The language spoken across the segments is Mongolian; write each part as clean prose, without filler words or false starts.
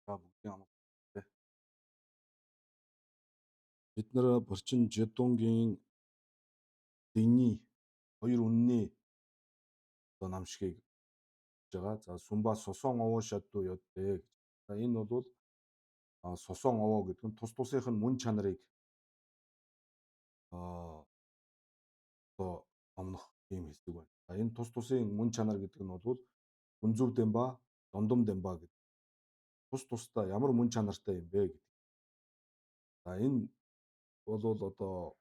За бүгдийн амт. Бид нар Бурчин Жидунгийн Дэний хоёр үнний одоо намшгийг байгаа. За Сүмба Сусон овоо шадуу ёдэ гэж. За энэ бол Сусон овоо гэдэг нь тус тусынх нь мөн чанарыг одоо номнох ийм хэсэг байна. За энэ тус тусын мөн чанар гэдэг нь бол Гүнзүв Дэмба, Дондом Дэмба гэдэг. Тус тусдаа ямар мөн чанартай юм бэ гэдэг. За энэ бол одоо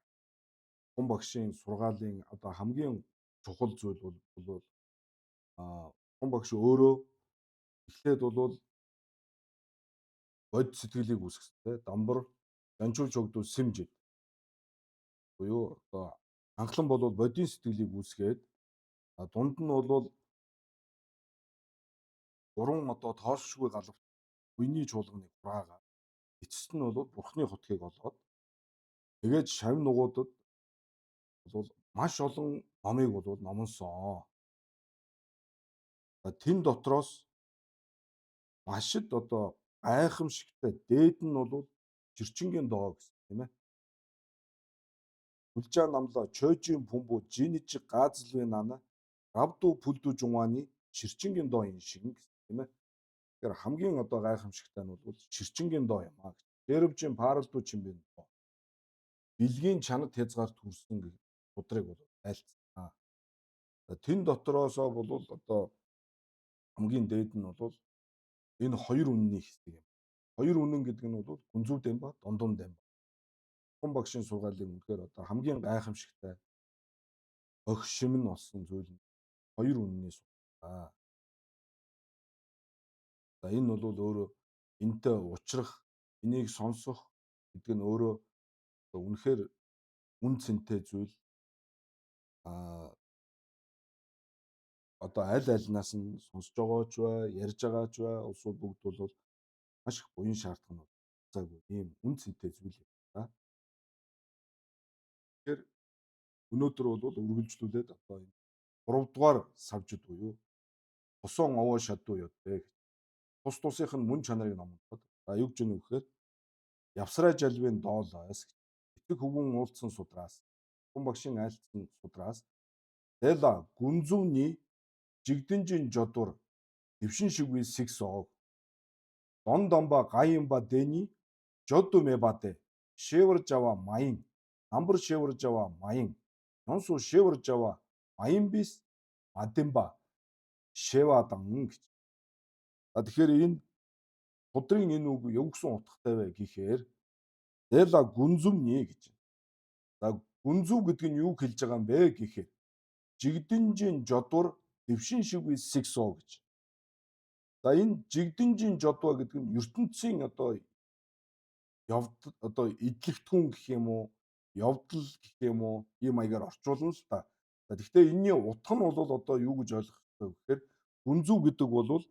Хун багшийн сургаалын одоо хамгийн чухал зүйл бол Хун багш өөрөө эхлээд бол бод сэтгэлийг үүсгэсэн те дамбар жанчуул чогдуу сэмжид буюу одоо анхлан бол бодийн сэтгэлийг үүсгээд дунд нь бол гурван одоо тоолшгүй галавт үений чуулганыг хураагаад эцэст нь бол бурхны хотгийг олгоод тэгээд шавь нугуудад бол маш олон номыг бол номлосон. Тэн дотроос машид одоо гайхамшигтай дээд нь бол жирчингийн доо гэсэн тийм ээ. Хүлжаа намлаа чойжин пүмбу жиниж гаазлвэ нана равду пүлдү жунганы ширчингийн доо юм шиг гэсэн тийм ээ. Тэгэхээр хамгийн одоо гайхамшигтай нь бол ширчингийн доо юм аа гэж. Дэрвжин паралдуу чимбэн доо. Бэлгийн чанад хязгаар төрсөн гэх судрыг бол айлцсан. Тэн дотроосоо бол одоо хамгийн дээд нь бол энэ хоёр үнний хэсэг юм. Хоёр үнэн гэдэг нь бол гүнзүү дэм ба, дундум дэм ба. Хүн багшийн сургаалын үнэхээр одоо хамгийн гайхамшигтай огшим нь болсон зүйл нь хоёр үнний сургаал. За энэ бол өөрөө энтэй учрах, энийг сонсох гэдэг нь өөрөө үнэхээр үн цэнтэй зүйл. Одоо аль альнаас нь сонсож байгаа ч бай, ярьж байгаа ч бай, улсууд бүгд бол маш их буян шаардах нь заагүй ийм үн цэнтэй зүйл юм да. Тэгэхээр өнөөдөр бол үргэлжлүүлээд одоо энэ 3 дугаар савжид буюу тусон овоо шадуу ёдэ гэж. Тус тусынх нь мөн чанарыг номдоход за юу гэж нү гэхээр явсраа жалвын доолоос гэж. Итгэх хөвгүн уулзсан судраас, хүн багшийн айлцсан судраас Дэла гүнзүүний жигдэнжин жодур дэвшин шиггүй сэгсог дон домба гайымба дэни жодду мэбадэ шевэр жава маян намбар шевэр жава маян нонсу шевэр жава маян бис мадемба шевадан гэж. А тэгэхээр энэ судрын энэ үг юу гэсэн утгатай вэ гэхээр Дэла гүнзүмний гэж. За гүнзүү гэдэг нь юу хэлж байгаа юм бэ гэхээр жигдэнжин жодвор дэвшин шиггүй сэгсо гэж. За энэ жигдэнжин жодвоо гэдэг нь ертөнцийн одоо явд одоо эдлэгдэхүүн гэх юм уу, явдал гэх юм уу, ийм маягаар орчуулна л та. За гэхдээ энэний утга нь бол одоо юу гэж ойлгох ёстой вэ гэхээр гүнзүү гэдэг бол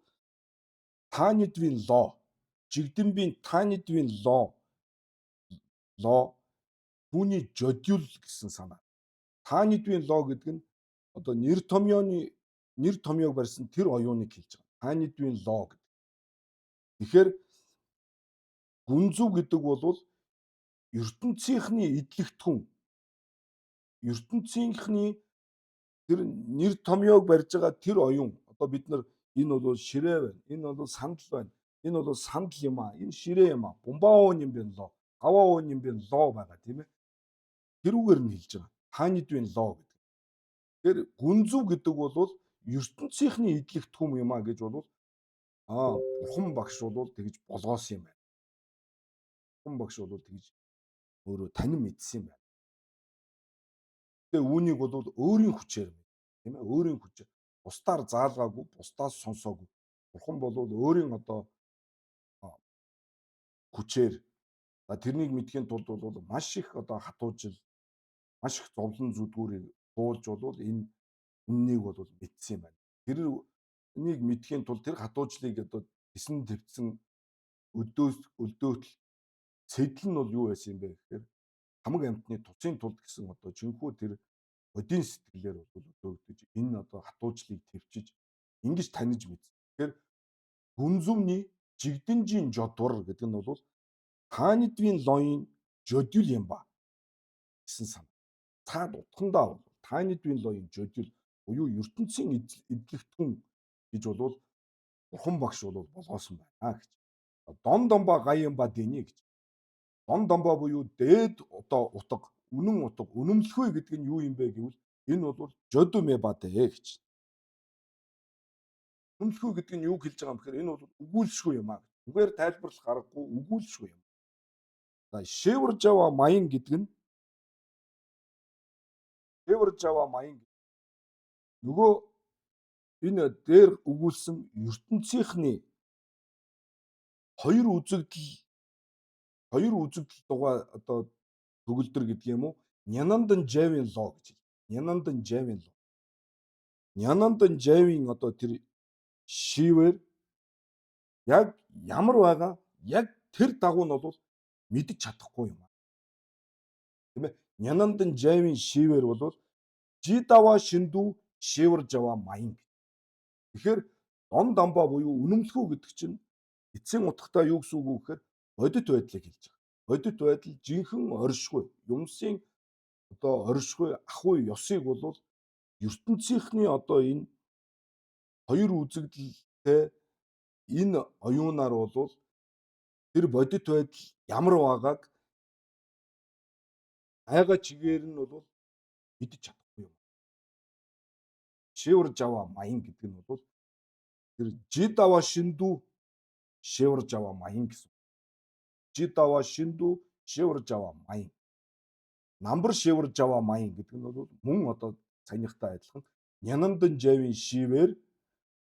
таанидвын лоо, жигдэнбийн таанидвын лоо түүний жодюл гэсэн санаа. Таанидвын лоо гэдэг нь одоо нэр томьёоны нэр томьёог барьсан тэр оюуныг хэлж байгаа. Таанидвын лоо гэдэг. Тэгэхээр гүнзүү гэдэг бол ертөнцийнхний эдлэгдэхүүн ертөнцийнхний тэр нэр томьёог барьж байгаа тэр оюун одоо бид нар энэ бол ширээ байна. Энэ бол сандал байна. Энэ бол сандал юм аа. Энэ ширээ юм аа. Бумбаон юм бэ лоо. Гаваон юм бэ лоо байгаа тийм ээ. Тэрүүгээр нь хэлж байгаа. Таанидвын лоо гэдэг. Тэгэхээр гүнзүү гэдэг бол ертөнцийнхний эдлэгдэхүүн юм аа гэж бол бурхан багш бол тэгж болгоосон юм байна. Бурхан багш бол тэгж өөрөө танин мэдсэн юм байна. Тэгээ үүнийг бол өөрийн хүчээр тийм ээ өөрийн хүчээр бусдаар заалгаагүй, бусдаас сонсоогүй. Бурхан бол өөрийн одоо хүчээр тэрнийг мэдхийн тулд бол маш их одоо хатуужил, маш их зовлон зүдгүүрийг буулж бол энэ үннийг бол мэдсэн юм байна. Тэрнийг мэдхийн тулд тэр хатуужлыг одоо тесэн твцэн өдөөс өлдөөтөл сэтэл нь бол юу байсан юм бэ гэхээр хамаг амьтны тусын тулд гэсэн одоо жинхүү тэр одийн сэтгэлээр бол өдөөгдөж энэ одоо хатуужлыг твчиж ингэж таних мэдсэн. Тэгэхээр гүнзүүний Жигдэнжийн жодвор гэдэг нь бол Таанидвийн лоён жодюл юм ба гэсэн сан. Цаад утгандаа бол Таанидвийн лоён жодюл буюу ертөнцийн эдлэгдэхүүн гэж бол бурхан багш бол болгоосон байна гэж. Дон домба гаян ба дэний гэж. Дон домба буюу дээд одоо утга, үнэн утга, үнэмлэхүй гэдэг нь юу юм бэ гэвэл энэ бол жодумэ ба дээ гэж. Үнэмлэхүй гэдэг нь юу хэлж байгаа юм бэхээр энэ бол өгүүлшгүй юм аа. Үгээр тайлбарлах аргагүй өгүүлшгүй юм. За Шивэр Жава маян гэдэг нь Шивэр Жава маян нөгөө энэ дээр өгүүлсэн ертөнцийнхний хоёр үзэгдэл дугаа одоо төгөлдөр гэдэг юм уу? Нянандан Жавын ло гэж. Нянандан Жавын ло. Нянандан Жавын одоо тэр шивэр яг ямар байгаа яг тэр дагуу нь бол мэдэж чадахгүй юм. Тийм ээ? Нянандан Жавын шивэр бол Жидава шиндүү шивэр жава маян. Тэгэхээр дон дамба буюу үнэмлэхүү гэдэг чинь эцсийн утгатай юу гэсэн үг вэ гэхээр бодит байдлыг хэлж байгаа. Бодит байдал жинхэнэ оршихуй, юмсын одоо оршихуй, ахуй ёсыг бол ертөнцийнхний одоо энэ хоёр үзэгдэлтэй энэ оюунаар бол тэр бодит байдал ямар байгааг айга чигээр нь бол мэдэж чадахгүй юм. Шивэр жава маян гэдэг нь бол тэр жидава шиндүү шивэр жава маян гэсэн. Жидава шиндүү шивэр жава маян. Намбар шивэр жава маян гэдэг нь бол мөн одоо саяныхтай адилхан Нянандан жавын шивэр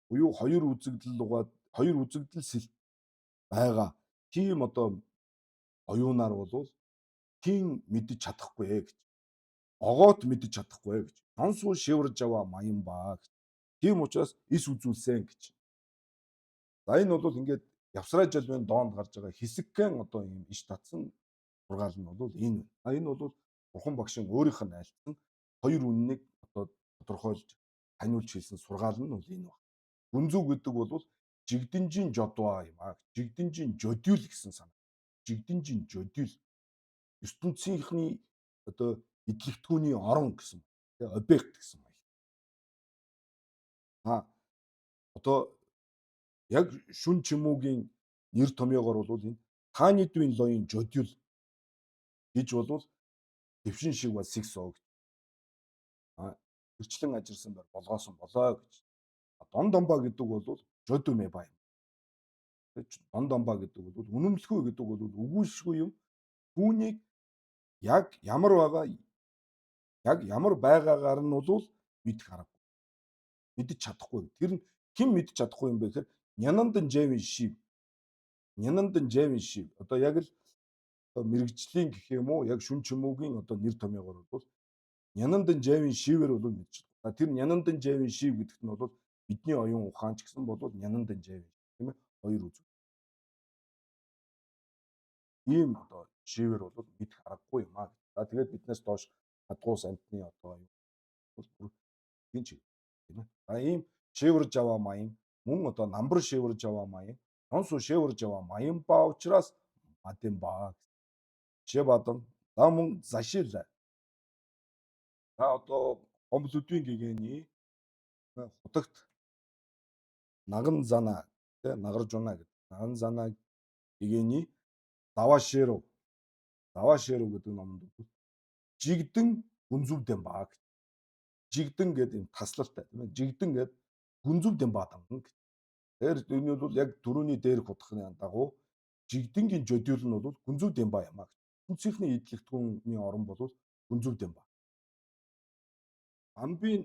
буюу хоёр үзэгдэл угаа хоёр үзэгдэл сэлт байгаа. Тийм одоо оюунаар бол тийм мэдэж чадахгүй гэж. Огоот мэдэж чадахгүй гэж. Донсуу шивэр жава маян ба гэж. Тийм учраас ис үзүүлсэн гэж. За энэ бол ингээд явсраа жалбын доонд гарч байгаа хэсэгхэн одоо ийм иш татсан сургаал нь бол энэ. А энэ бол бурхан багшийн өөрийнх нь айлтсан хоёр үннийг одоо тодорхойлж таниулж хэлсэн сургаал нь бол энэ байна. Гүнзүү гэдэг бол жигдэнжийн жодваа юм аа. Жигдэнжийн жодюл гэсэн санаа. Жигдэнжийн жодюл ертөнцийнхний одоо эдлэгдэхүүний орон гэсэн объект гэсэн баяр. А одоо яг шүн чимүүгийн нэр томьёогоор бол энэ Таанидвийн лоён жодюл гэж бол твшин шиг ба сиксо гэж. А гэрчлэн ажирсан байр болгоосон болоо гэж. Дон домба гэдэг бол жодумэ ба юм. Дон домба гэдэг бол үнэмлэхүй гэдэг бол өгүүлшгүй юм. Түүнийг яг ямар байгаа яг ямар байгаагаар нь бол мэдэх аргагүй. Мэдэж чадахгүй. Тэр нь хэн мэдэж чадахгүй юм бэ гэхээр Нянандан Жавын шив. Нянандан Жавын шив. Одоо яг л мэрэгжлийн гэх юм уу яг шүн чимүүгийн одоо нэр томьёогоор бол Нянандан Жавын шивээр бол мэдэж чадахгүй. Тэр Нянандан Жавын шив гэдэгт нь бол бидний оюун ухаан ч гэсэн бол Нянандан Жавын, тийм ээ, хоёр үзэг. Ийм одоо шивээр бол мэдэх аргагүй юм аа. За тэгээд биднээс доош хадгуус амтны одоо юу бол бүр тийм чиг, тийм ээ. За ийм шивэр жава маян мөн одоо намбар шивэр жава маян онсу шивэр жава маян ба учраас мадын ба шивадан за мөн зашил. За одоо гомблүүдийн гэгэний хутагт наган зана тэ нагаржуна гэдэг наган зана гэгэний давашэру давашэру гэдэг номонд жигдэн гүнзүүвдэн ба гэж. Жигдэн гэдэг юм таслалтай, тийм ээ. Жигдэн гэдэг гүнзүүвдэн бадан гэж. Тэгэхээр энэ бол яг түрүүний дээрх утганы дагуу жигдэнгийн жодиул нь бол гүнзүүвдэн ба юм а гэж. Үндсийнхний эдлэгдэхүүний орон бол гүнзүүвдэн ба. Амбийн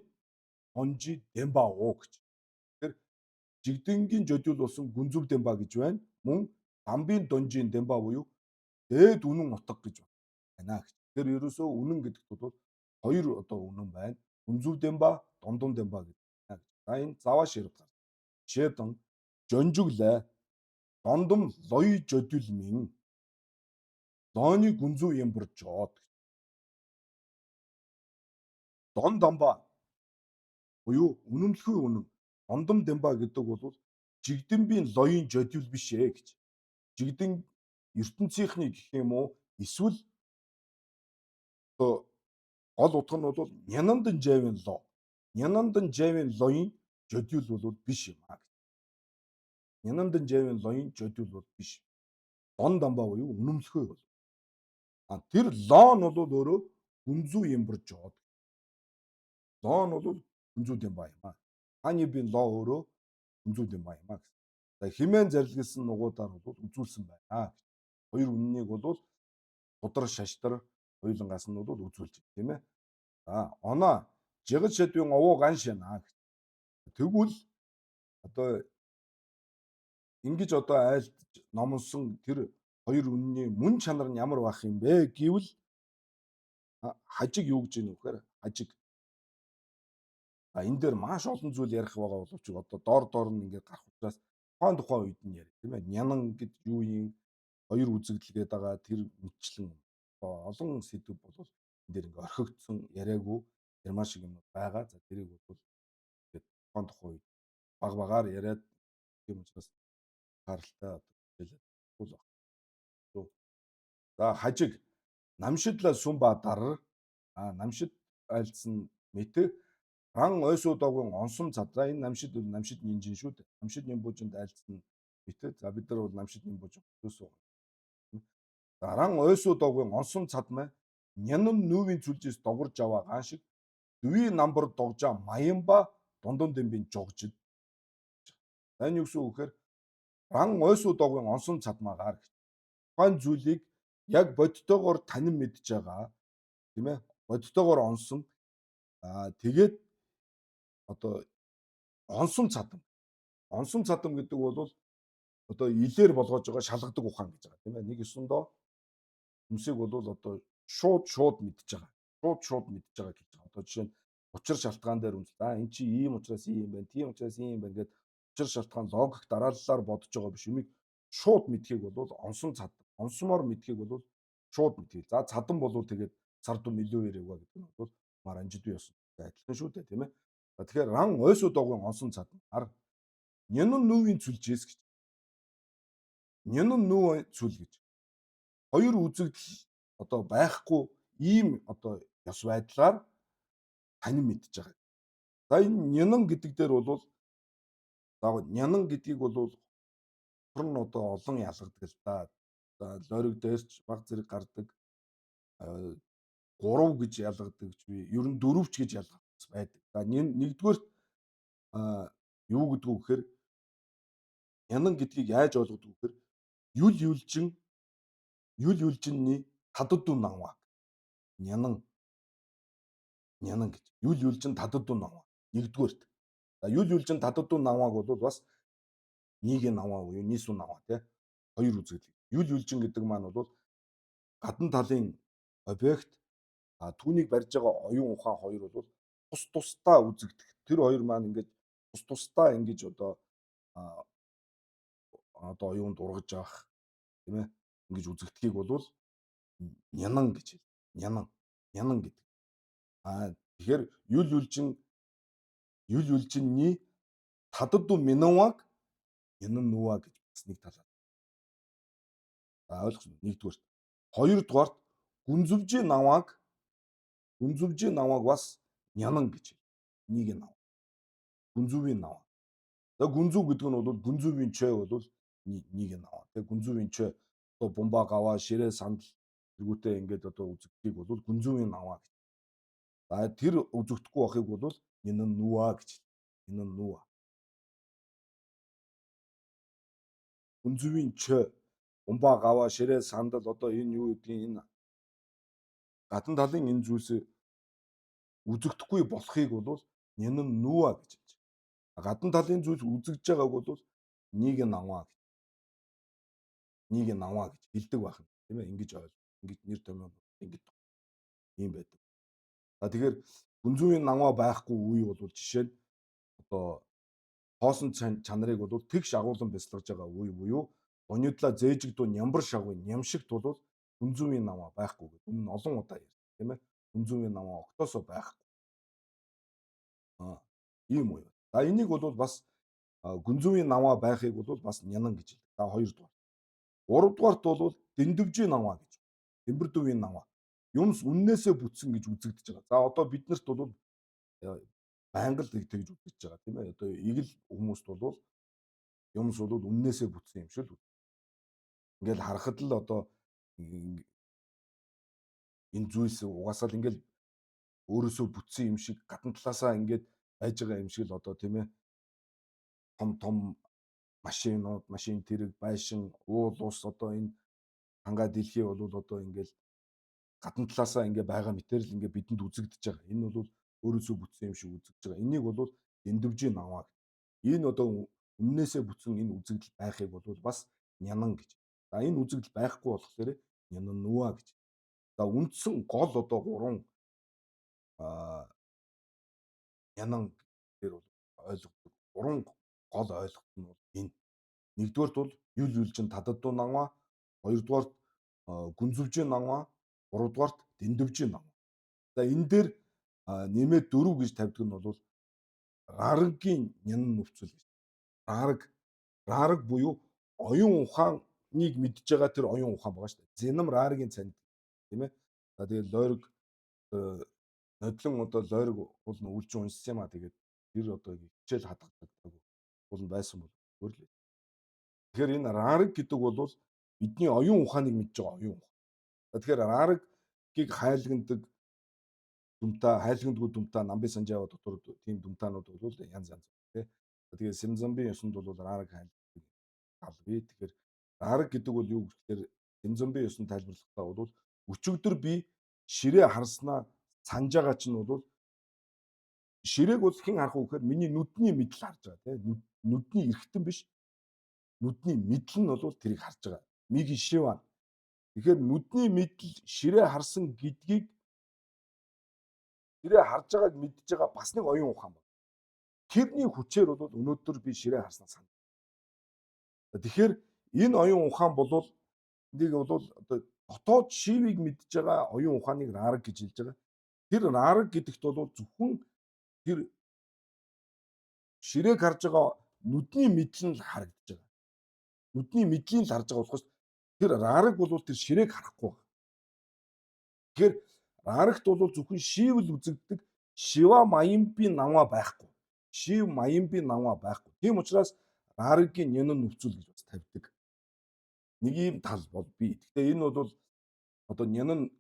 онжи дэмба уу гэж. Тэгэхээр жигдэнгийн жодиул болсон гүнзүүвдэн ба гэж байна. Мөн дамбын донжийн дэмба буюу дээд үнэн утга гэж байна гэж. Тэгэхээр ерөөсөө үнэн гэдэгт бол хоёр одоо үнэн байна. Үнзүү дэмба, дондон дэмба гэдэг. За энэ заваа ширв гар. Шэдэн жонжиглээ. Дондом лоё жодюл мин. Лооны гүнзүү юм бүр жоод. Дон дамба буюу үнэмлэхүй үнэн. Дондом дэмба гэдэг бол Жигдэнбийн лоён жодиул биш ээ гэж. Жигдэн ертөнцийнхний гэх юм уу эсвэл одоо гол утга нь бол Нянандан жавын ло. Нянандан жавын лоён жодиул бол биш юм а гэж. Нянандан жавын лоён жодиул бол биш. Дон дамбаа буюу үнэмлэхүй бол. А тэр лоо нь бол өөрөө гүнзүү юмбар жоод. Лоо нь бол гүнзүү дэмба юм а. Ханибын лоо өөрөө гүнзүү дэмба юм а гэсэн. За химэн зарилгэлсэн нугуудаар бол үзүүлсэн байна гэж. Хоёр үннийг бол тудар шаштар хоёулангаас нь бол үзүүлж байна, тийм ээ. За оноо жигэл шадвын овоо ган шана гэж. Тэгвэл одоо ингэж одоо айлд номлосон тэр хоёр үнний мөн чанар нь ямар байх юм бэ гэвэл хажиг юу гэж юм вэ гэхээр хажиг. А энэ дээр маш олон зүйл ярих байгаа боловч одоо доор доор нь ингээд гарах учраас тухайн тухайн үед нь ярив, тийм ээ. Нянан гэд юу юм хоёр үзэгдэл гээд байгаа тэр мэтчлэн олон сэдв бол энэ дээр ингээ орхигдсон яриаггүй герман шиг юм байгаа. За тэрийг бол ингээд тухайн тухайн үед баг багаар яриад тийм учраас харалтай одоо хэлээд бол байна. За хажиг намшидла сүмба дар а намшид айлдсан мэт ран ойсуудогийн онсом цад. За энэ намшид бол намшид нинжин шүү дээ. Намшид нинбужинд айлдсан мэт. За бид нар бол намшид нинбужин хөсөө. За ран ойсуудогийн онсом цадмай нянан нүүвийн зүлжээс догорж аваа гаан шиг дүвийн намбар догжаа маянба дундун дэмбийн жогжид. За энэ юу гэсэн үг гэхээр ран ойсуудогийн онсом цадмаагаар гэж. Тухайн зүйлийг яг бодтойгоор танин мэдж байгаа, тийм ээ, бодтойгоор онсон, аа тэгээд одоо онсом цадам. Онсом цадам гэдэг бол одоо илээр болгож байгаа шалгадаг ухаан гэж байгаа, тийм ээ. Нэг ёсондоо хүмүүсийг бол одоо шууд шууд мэдж байгаа. Шууд шууд мэдж байгаа гэж байгаа. Одоо жишээ нь учир шалтгаан дээр үнэлээ. Аа эн чи ийм учраас ийм байна, тийм учраас ийм байна гэд учир шалтгаан логик дарааллаар бодож байгаа биш юмыг шууд мэдхийг бол онсон цадам. Онсмоор мэдхийг бол шууд мэдхийг. За цадан бол тэгээд сар дүм илүү яриага гэдэг нь бол маранжид бий болсон. Адилхан шүү дээ, тийм ээ. Тэгэхээр ран ойсуудогийн онсон цадам. Ар нянан нүүвийн зүлжээс гэж. Нянан нүү зүл гэж. Хоёр үзэгдэл одоо байхгүй ийм одоо ёс байдлаар танин мэдж байгаа. За энэ нянан гэдэг дээр бол за нянан гэдгийг бол хор нь одоо олон ялгадаг л да. За лориг дээрч баг зэрэг гардаг. Гурав гэж ялгадаг ч би ер нь дөрөвч гэж ялгадаг байдаг. За нэгдүгээр юу гэдэг вэ гэхээр нянан гэдгийг яаж ойлгодог вэ гэхээр юл юлжин юл юлжинний тададду намаа. Нянан нянан гэж. Юл юлжин тададду намаа. Нэгдүгээрт. За юл юлжин тададду намааг бол бас нийгийн намаа буюу нийсүү намаа тий. Хоёр үзэгдэл. Юл юлжин гэдэг маань бол гадна талын объект, а түүнийг барьж байгаа оюун ухаан хоёр бол тус тусдаа үзэгдэх. Тэр хоёр маань ингээд тус тусдаа ингэж одоо одоо оюунд ургаж авах, тийм ээ, ингэж үзэгдэхийг бол нянан гэж хэлдэг. Нянан, нянан гэдэг. А тэгэхээр юл юлжин юл юлжинний тададду минаваг нянан нуа гэж бас нэг талаар. За ойлгосон нэгдүгээрт. Хоёрдугаарт гүнзвжийн намааг гүнзвжийн намааг бас нянан гэж хэлдэг. Нэг нам. Гүнзүүвийн нам. За гүнзүү гэдэг нь бол гүнзүүвийн чой бол нэг нам. Тэгээ гүнзүүвийн чой одоо бумба гаваа ширээ сандал тэргүүтээ ингээд одоо үзэгдгийг бол гүнзүүвийн наваа гэж. За тэр үзэгдэхгүй байхыг бол энэ нь нүа гэж. Энэ нь нүа. Гүнзүүвийн чой бумба гаваа ширээ сандал одоо энэ юу гэдгийг энэ гадна талын энэ зүйлс үзэгдэхгүй болохыг бол энэ нь нүа гэж хэлж. Гадна талын зүйлс үзэгдэж байгааг бол нэг наваа гэж. Нэг наваа гэж хэлдэг байх юм, тийм ээ, ингэж ойл ингэж нэр томьёо ингэж ийм байдаг. За тэгэхээр гүнзүүийн намаа байхгүй үе бол жишээ нь одоо хоосон чанарыг бол тэгш агуулan бясалгаж байгаа үе буюу доньодлаа зээжиг дуу нямбар шавын нямшигт бол гүнзүүийн намаа байхгүй гэдэг. Өмнө нь олон удаа ярьсан, тийм ээ. Гүнзүүийн намаа октоосоо байхгүй. Аа ийм үе. За энийг бол бас Гүнзүүгийн намаа байхыг бол бас нянан гэж хэлдэг. За, хоёрдугаар. Гуравдугаарт бол дэндвжийн намаа гэж. Тэмбэрдүвийн намаа. Юмс үннээсээ бүтсэн гэж үзэгдэж байгаа. За, одоо биднэрт бол байнга л тэгж үзэж байгаа, тийм ээ. Одоо игэл хүмүүст бол юмс бол үннээсээ бүтсэн юм шиг л. Ингээл харахад л одоо энэ зүйлс угаасаа л ингээл өөрөөсөө бүтсэн юм шиг, гадна талаасаа ингээд байж байгаа юм шиг л одоо, тийм ээ, том том машинууд, машин тэрэг, байшин, уул ус, одоо энэ хангаа дэлхий бол одоо ингээл гадна талаасаа ингээ байгаа мэтэр л ингээ бидэнд үзэгдэж байгаа. Энэ бол өөрөөсөө бүтсэн юм шиг үзэгдэж байгаа. Энийг бол дэндвжийн намаа гэх. Энэ одоо үннээсээ бүтсэн энэ үзэгдэл байхыг бол бас нянан гэж. За, энэ үзэгдэл байхгүй болохоор нянан нүа гэж. За, үндсэн гол одоо гурван нянан дээр бол ойлгодог. Гурван гол ойлголт нь бол энэ. Нэгдүгээрт бол юл юлжин тададуу намаа, хоёрдугаарт гүнзвжийн намаа, гуравдугаарт дэндвжийн намаа. За, энэ дээр нэмээд дөрөв гэж тавьдаг нь бол рарангийн нянан нөхцөл гэж. Рараг, рараг буюу оюун ухааныг мэдж байгаа тэр оюун ухаан байгаа шүү дээ. Зинам рарагийн цанд, тийм ээ. За, тэгээд лойрог нодлон одоо лойрог бол үлж уншсан юм а. Тэгээд тэр одоо хичээл хадгалдаг бол байсан бол өөр л. Тэгэхээр энэ рараг гэдэг бол бидний оюун ухааныг мэдж байгаа оюун ухаан. Тэгэхээр рарагийг хайлгнадаг дүмта, хайлгнадгүй дүмта, намби санжаава дотор тийм дүмтаанууд бол янз янз, тий. Тэгээд Симзамбийн ёсонд бол рараг хайлгнадаг гал бий. Тэгэхээр рараг гэдэг бол юу гэхээр Симзамбийн ёсонд тайлбарлахдаа бол өчигдөр би ширээ харснаа санаж байгаа чинь бол ширээг бол хэн харах вэ гэхээр миний нүдний мэдэл харж байгаа, тий. Нүдний эргэтэн биш. Нүдний мэдэл нь бол тэрийг харж байгаа. Миги шиван. Тэгэхээр нүдний мэдэл ширээ харсан гэдгийг, ширээ харж байгааг мэдж байгаа бас нэг оюун ухаан байна. Тэрний хүчээр бол өнөөдөр би ширээ харснаа санана. Тэгэхээр энэ оюун ухаан бол нэг бол одоо дотоод шивийг мэдж байгаа оюун ухааныг рараг гэж хэлж байгаа. Тэр рараг гэдэгт бол зөвхөн тэр ширээг харж байгаа нүдний мэдэл нь л харагдаж байгаа. Нүдний мэдлийн л харж байгаа болохоос тэр рараг бол тэр ширээг харахгүй байна. Тэгэхээр рарагт бол зөвхөн шивэл үзэгддэг, шива маямби намаа байхгүй. Шив маямби намаа байхгүй. Тийм учраас рарагийн нянан нөхцөл гэж бас тавьдаг. Нэг ийм тал бол би. Гэхдээ энэ бол одоо нянан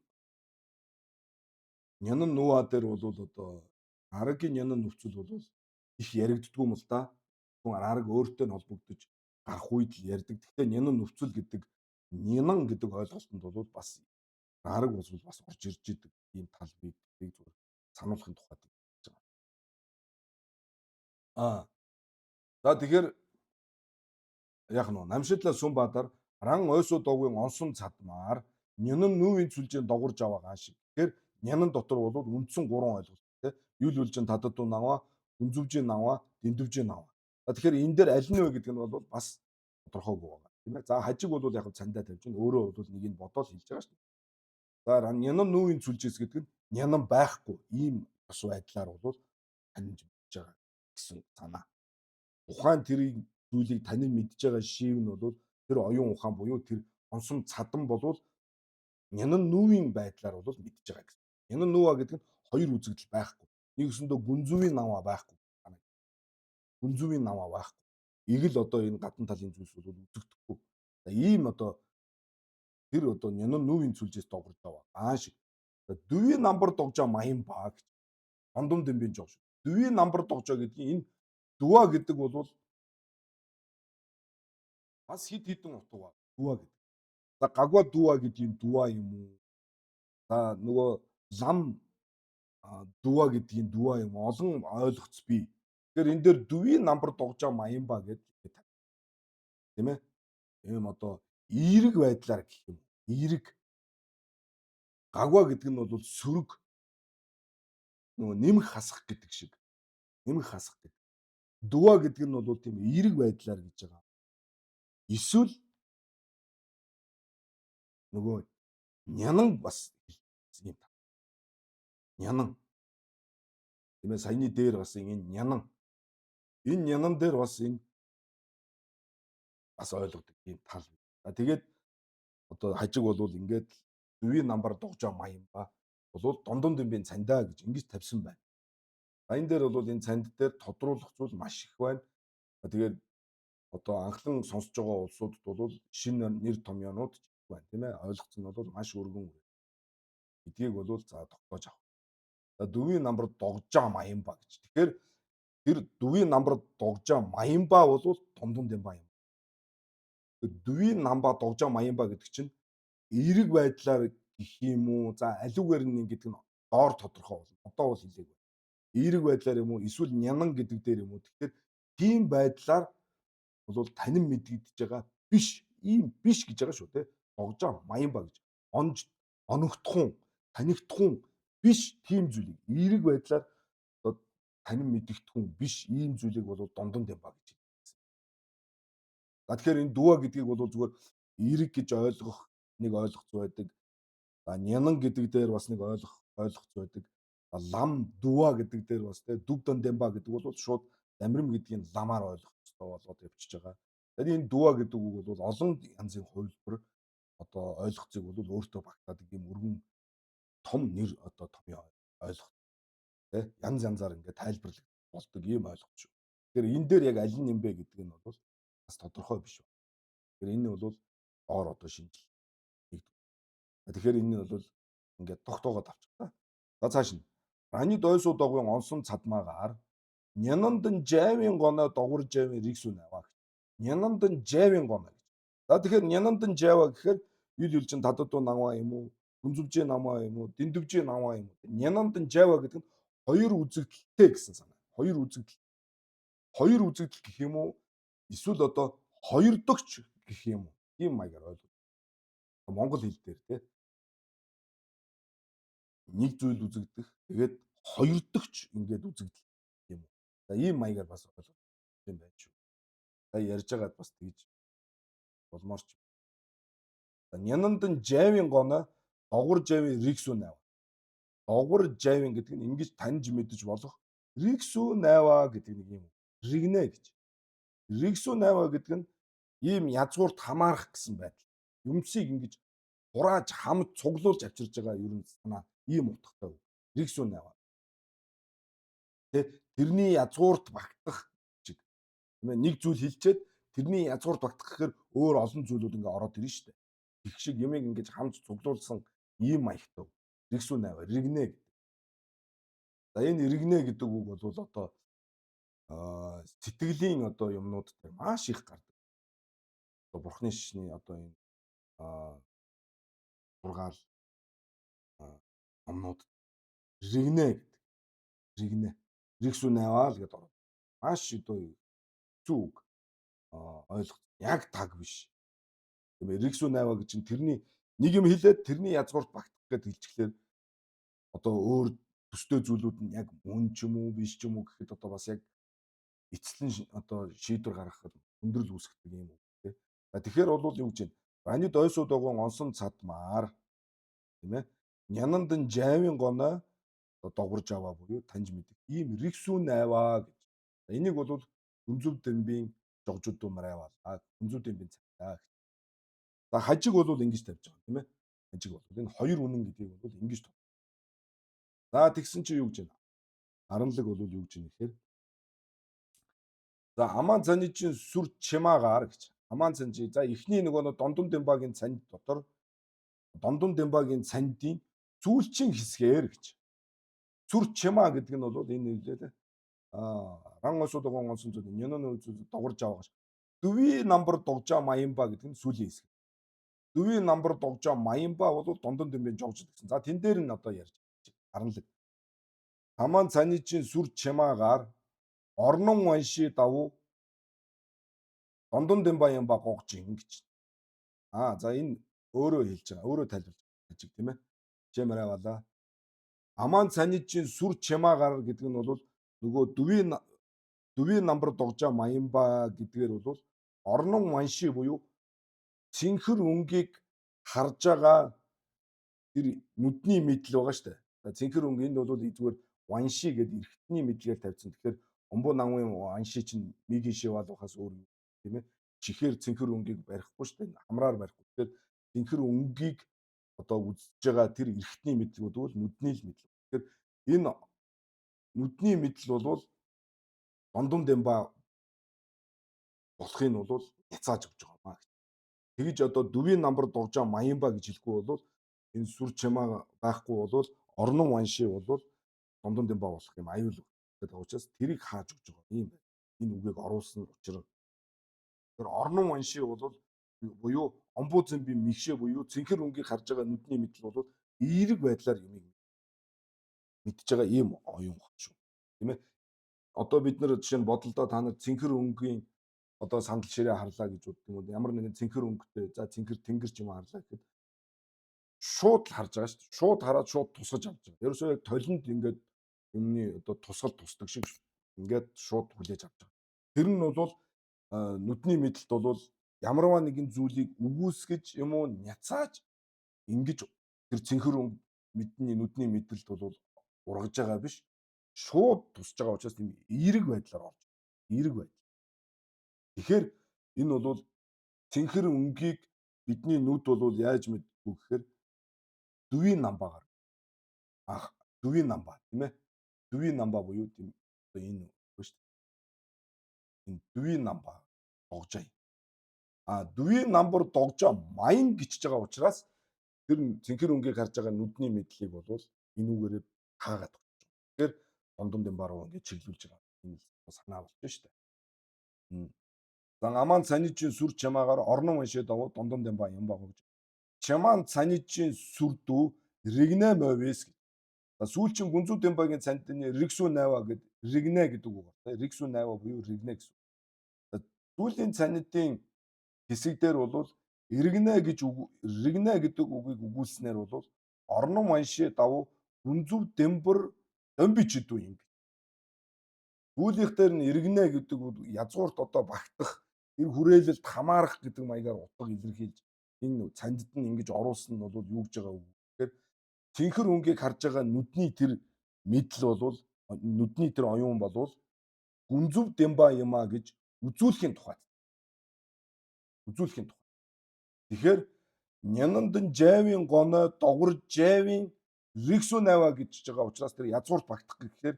нянан нуа дээр бол одоо рарагийн нянан нөхцөл бол их яригддгүй юм л да. Рараг өөртөө нь холбогдож гарах үед л ярьдаг. Гэхдээ нянан нөхцөл гэдэг, нянан гэдэг ойлголтод бол бас рараг бол бас орж ирж идэг ийм тал бий гэдгийг зүгээр сануулахын тухайд хэлж байгаа. За, тэгэхээр яг нь намшидлаа сүм бадар ран ойсоо догийн онсон цадмаар нянан нүүвийн сүлжээнд догорж аваа гаан шиг. Тэгэхээр нянан дотор бол үндсэн гурван ойлголт, тий. Юл юлжин тададуу наваа, хүнзүвжийн наваа, дэндүвжийн наваа. За, тэгэхээр энэ дээр аль нь вэ гэдэг нь бол бас тодорхойгүй байгаа, тийм ээ. За, хажиг бол яг цандаа тавьж байна. Өөрөө бол нэг нь бодоол хэлж байгаа шүү дээ. За, нянан нүүвийн сүлжээс гэдэг нь нянан байхгүй ийм бас байдлаар бол таньж мэдж байгаа гэсэн санаа. Тухайн тэрийг зүйлийг танин мэдж байгаа шив нь бол тэр оюун ухаан буюу тэр онсон цадан болвол нянан нүүвийн байдлаар бол мэдж байгаа гэсэн. Нянан нүүва гэдэг нь хоёр үзэгдэл байхгүй. Нэг өсөндөө гүнзүүвийн наваа байхгүй. Гүнзүүвийн наваа байхгүй. Игэл одоо энэ гадна талын зүйлс бол үзэгдэхгүй. За, ийм одоо тэр одоо нянан нүүвийн сүлжээс догорж аваа. Аан шиг. За, дөвийн намбар догжоо маян баа гэж. Ондом дэмбийн жоо шүү. Дөвийн намбар догжоо гэдгийг энэ дүа гэдэг бол бас хид хідэн утга ба. Дүа гэдэг. За, гагва дүа гэдгийг дүа юм уу? За, нөгөө лам дүа гэдгийг дүа юм олон ойлгоц бий. Тэгэхээр энэ дээр дүвийн намбар догжоо маян ба гэдэг, тийм ээ. Ийм одоо эерэг байдлаар гэх юм. Эерэг гагва гэдэг нь бол сөрөг, нөгөө нэмэх хасах гэдэг шиг. Нэмэх хасах гэдэг. Дүа гэдэг нь бол тийм эерэг байдлаар гэж байгаа. Эсвэл нөгөө нянан бас юм. Нянан. Тийм ээ, саяны дээр бас энэ нянан. Энэ нянан дээр бас энэ бас ойлгодог ийм тал. За тэгээд одоо хажиг болвол ингээд дүвийн намбар догжоо маянба болвол дондон дэмбийн цандаа гэж ингэж тавьсан байна. За энэ дээр бол энэ цанд дээр тодруулах зүйл маш их байна. Тэгээд одоо анхлан сонсож байгаа улсуудад бол шинэ нэр томьёонууд байна, тийм ээ. Ойлгоцсон нь бол маш өргөн гэдгийг бол за тогтоож авах. За дүвийн намбар догжоо маянба гэж. Тэгэхээр тэр дүвийн намбар догжоо маянба бол дондон дэмба юм. Дүвийн намба догжоо маянба гэдэг чинь эерэг байдлаар гэх юм уу? За алиугаар нь гэдэг нь доор тодорхой болно. Одоо бол хэлээгүй. Эерэг байдлаар юм уу? Эсвэл нянан гэдэг дээр юм уу? Тэгэхээр тийм байдлаар бол танин мэдэгдэж байгаа биш. Ийм биш гэж байгаа шүү дээ. Догжоо маянба гэж. Онж оногдохун, танигдахун биш тийм зүйлийг эерэг байдлаар одоо танин мэдэгдэхүүн биш ийм зүйлийг бол дондон дэмба гэж хэлсэн. За тэгэхээр энэ дүва гэдгийг бол зүгээр эерэг гэж ойлгох нэг ойлгоц байдаг. За нянан гэдэг дээр бас нэг ойлгоц байдаг. Лам дүва гэдэг дээр бас тэ дүв дондемба гэдэг бол шууд дамирам гэдгийг ламаар ойлгох ёстой болоод явчихж байгаа. Тэгэхээр энэ дүва гэдэг үг бол олон янзын хувилбар одоо ойлгоцыг бол өөртөө багтаадаг юм өргөн том нэр одоо томьёо ойлгох тэ янз янзаар ингээд тайлбарлах болдог ийм ойлгож шүү. Тэгэхээр энэ дээр яг аль нь юм бэ гэдэг нь бол бас тодорхой биш байна. Тэгэхээр энэ нь бол доор одоо шинжил нэгдэг. Тэгэхээр энэ нь бол ингээд тогтоогоод авчих та. За цааш нь Рани дойсуу догвын онсон цадмаагаар Нянандан жавын гоноо догвар жавын риксүү наваа гэж. Нянандан жавын гоноо гэж. За тэгэхээр нянандан жава гэхээр ил ил чин тададуу намаа юм уу? Гүнзүвжээ намаа юм уу? Дэндүвжээ намаа юм уу? Нянандан жава гэдэг нь хоёр үзэгдэлтэй гэсэн санаа. Хоёр үзэгдэл. Хоёр үзэгдэл гэх юм уу? Эсвэл одоо хоёр догч гэх юм уу? Тийм маягаар ойлгох. Монгол хэл дээр те нэг зүйл үзэгдэх. Тэгээд хоёр догч ингээд үзэгдэл юм уу? За ийм маягаар бас ойлгох юм байна шүү. За ярьж байгаад бас тэгж болмоор ч. За нянандан жавын гоноо догвар жавын риксүү найва. Догвар жавын гэдэг нь ингэж таньж мэдэж болох риксүү найва гэдэг нэг юм. Ригнэ гэж. Риксүү найва гэдэг нь ийм язгуурт хамаарах гэсэн байдал. Юмсыг ингэж хурааж хамт цуглуулж авчирж байгаа ер нь санаа ийм утгатай үг. Риксүү найва. Тэ тэрний язгуурт багтах чиг. Тийм ээ нэг зүйл хэлчихэд тэрний язгуурт багтах гэхээр өөр олон зүйлүүд ингээ ороод ирнэ шүү дээ. Их шиг юмыг ингэж хамт цуглуулсан ийм маягтай. Риксүү найва, ригнэ гэдэг. За энэ ригнэ гэдэг үг бол одоо сэтгэлийн одоо юмнууд дээр маш их гардаг. Одоо бурхны шишний одоо энэ сургаал номнууд ригнэ гэдэг. Ригнэ. Риксүү найваа л гэдээ ороод. Маш одоо хэцүү үг. Ойлгох яг таг биш. Тийм ээ риксүү найваа гэж чинь тэрний нэг юм хэлээд тэрний язгуурт багтах гэдээ хэлчихлээр одоо өөр төстэй зүйлүүд нь яг мөн ч юм уу биш ч юм уу гэхэд одоо бас яг эцлэн одоо шийдвэр гаргахад өндөрлөл үүсгэдэг юм үг тий. За тэгэхээр бол юу гэж байна? Банид ойсуу догон онсон цадмаар тийм ээ. Нянандан жавын гоноо догорж аваа буюу таньж мэдэх ийм риксүү найваа гэж. Энийг бол Гүнзүв дэмбийн жогжуудуу марайвалаа. Гүнзүв дэмбийн цагдаа гэж. За хажиг бол ингэж тавьж байгаа тийм ээ. Хажиг бол энэ хоёр үнэн гэдгийг бол ингэж тов. За тэгсэн чи юу гэж байна? Аранлаг бол юу гэж байна гэхээр за амаан цаны чинь сүр чимаагаар гэж. Амаан цанжи за эхний нөгөө дондон дэмбагийн цанд дотор дондон дэмбагийн цандын сүүлчийн хэсгээр гэж. Сүр чимаа гэдэг нь бол энэ нэлээ ран осууд гон онсон зүйл нёнон зүйл догорж аваа гэж. Дүвийн намбар догжоо маянба гэдэг нь сүүлийн хэсэг. Дүвийн намбар догжоо маянба бол дондон дэмбийн жогж гэсэн. За тэн дээр нь одоо ярьж аранлаг. Амаан цаны чинь сүр чимаагаар орнон ванши давуу дондон дэмба ямба гогж ингэж. За энэ өөрөө хэлж байгаа. Өөрөө тайлбарлаж байгаа тийм ээ. Чимээрээ аваалаа. Амаан цаны чинь сүр чимаагаар гэдэг нь бол нөгөө дүвийн намбар догжоо маянба гэдгээр бол орнон манши буюу цэнхэр өнгийг харж байгаа тэр нүдний мэдэл байгаа шүү дээ. За цэнхэр өнгө энд бол зүгээр ванши гэдэг эргэтний мэдлэгээр тавьсан. Тэгэхээр умбу намын ванши чинь мигийн шивал байхаас өөр юм тийм ээ. Чихээр цэнхэр өнгийг барихгүй шүү дээ. Хамраар барихгүй. Тэгэхээр цэнхэр өнгийг одоо үзэж байгаа тэр эрхтний мэдлэг бол нүдний л мэдлэг. Тэгэхээр энэ нүдний мэдэл бол дондон дэмба болохыг нь бол няцааж өгч байгаа юм аа. Тэгж одоо дүвийн намбар догжоо маянба гэж хэлэхгүй бол энэ сүр чамаа байхгүй бол орнон ванши бол дондон дэмба болох юм аюул гэдэг учраас тэрийг хааж өгч байгаа юм байна. Энэ үгийг оруулсан учир нь. Тэр орнон ванши бол буюу омбуу зэмби мэгшээ буюу цэнхэр өнгийг харж байгаа нүдний мэдэл бол эерэг байдлаар юмыг мэдж байгаа ийм оюун ухаан шүү. Тийм ээ. Одоо бид нар жишээ нь бодолдоо та нар цэнхэр өнгийн одоо сандал ширээ харлаа гэж боддог юм уу? Ямар нэгэн цэнхэр өнгөтэй за цэнхэр тэнгэр ч юм харлаа гэхэд шууд л харж байгаа шүү дээ. Шууд хараад шууд тусгаж авч байгаа. Ерөөсөө яг толинд ингээд юмны одоо тусгал тусдаг шиг ингээд шууд хүлээж авч байгаа. Тэр нь бол нүдний мэдлэлт бол ямарваа нэгэн зүйлийг үгүйсгэж юм уу няцааж ингэж тэр цэнхэр мэдний нүдний мэдлэлт бол ургаж байгаа биш. Шууд тусж байгаа учраас тийм эерэг байдлаар орж. Эерэг байдал. Тэгэхээр энэ бол цэнхэр өнгийг бидний нүд бол яаж мэддэг гэхээр дүвийн намбаагаар анх дүвийн намбаа тийм ээ. Дүвийн намбаа буюу тийм одоо энэ үг шүү дээ. Энэ дүвийн намбаа догжоо. А дүвийн намбар догжоо маян гिचж байгаа учраас тэр цэнхэр өнгийг харж байгаа нүдний мэдлийг бол энүүгээрээ хаагаад өгч байгаа. Тэгэхээр дондон дэмбаа руу ингээд чиглүүлж байгаа. Энэ санаа болж шүү дээ. За аман цанижийн сүр чамаагаар орнон уншээд давуу дондон дэмбаа юм баг гэж. Чамаан цанижийн сүрдүү ригнэ мовис гэж. За сүүлчин гүнзүү дэмбагийн цандны ригсүү найва гэд ригнэ гэдэг үг байна. Ригсүү найва буюу ригнэ гэсэн. За сүүлийн цанидын хэсэг дээр бол иргэнэ гэж ригнэ гэдэг үгийг өгүүлснээр бол орнон манши давуу гүнзүү дэмбэр домбич идүү юм. Сүүлийнх дээр нь иргэнэ гэдэг язгуурт одоо багтах, эр хүрээлэлд хамаарах гэдэг маягаар утга илэрхийлж энэ цандд нь ингэж оруулсан нь бол юу гэж байгаа үг. Тэгэхээр цэнхэр өнгийг харж байгаа нүдний тэр мэдл бол нүдний тэр оюун болвол гүнзүв дэмба юма гэж үзүүлэхийн тухайд. Үзүүлэхийн тухай. Тэгэхээр нянандан жавийн гоной догор жавийн риксүү найва гэж байгаа учраас тэр язгуурт багтах гэхээр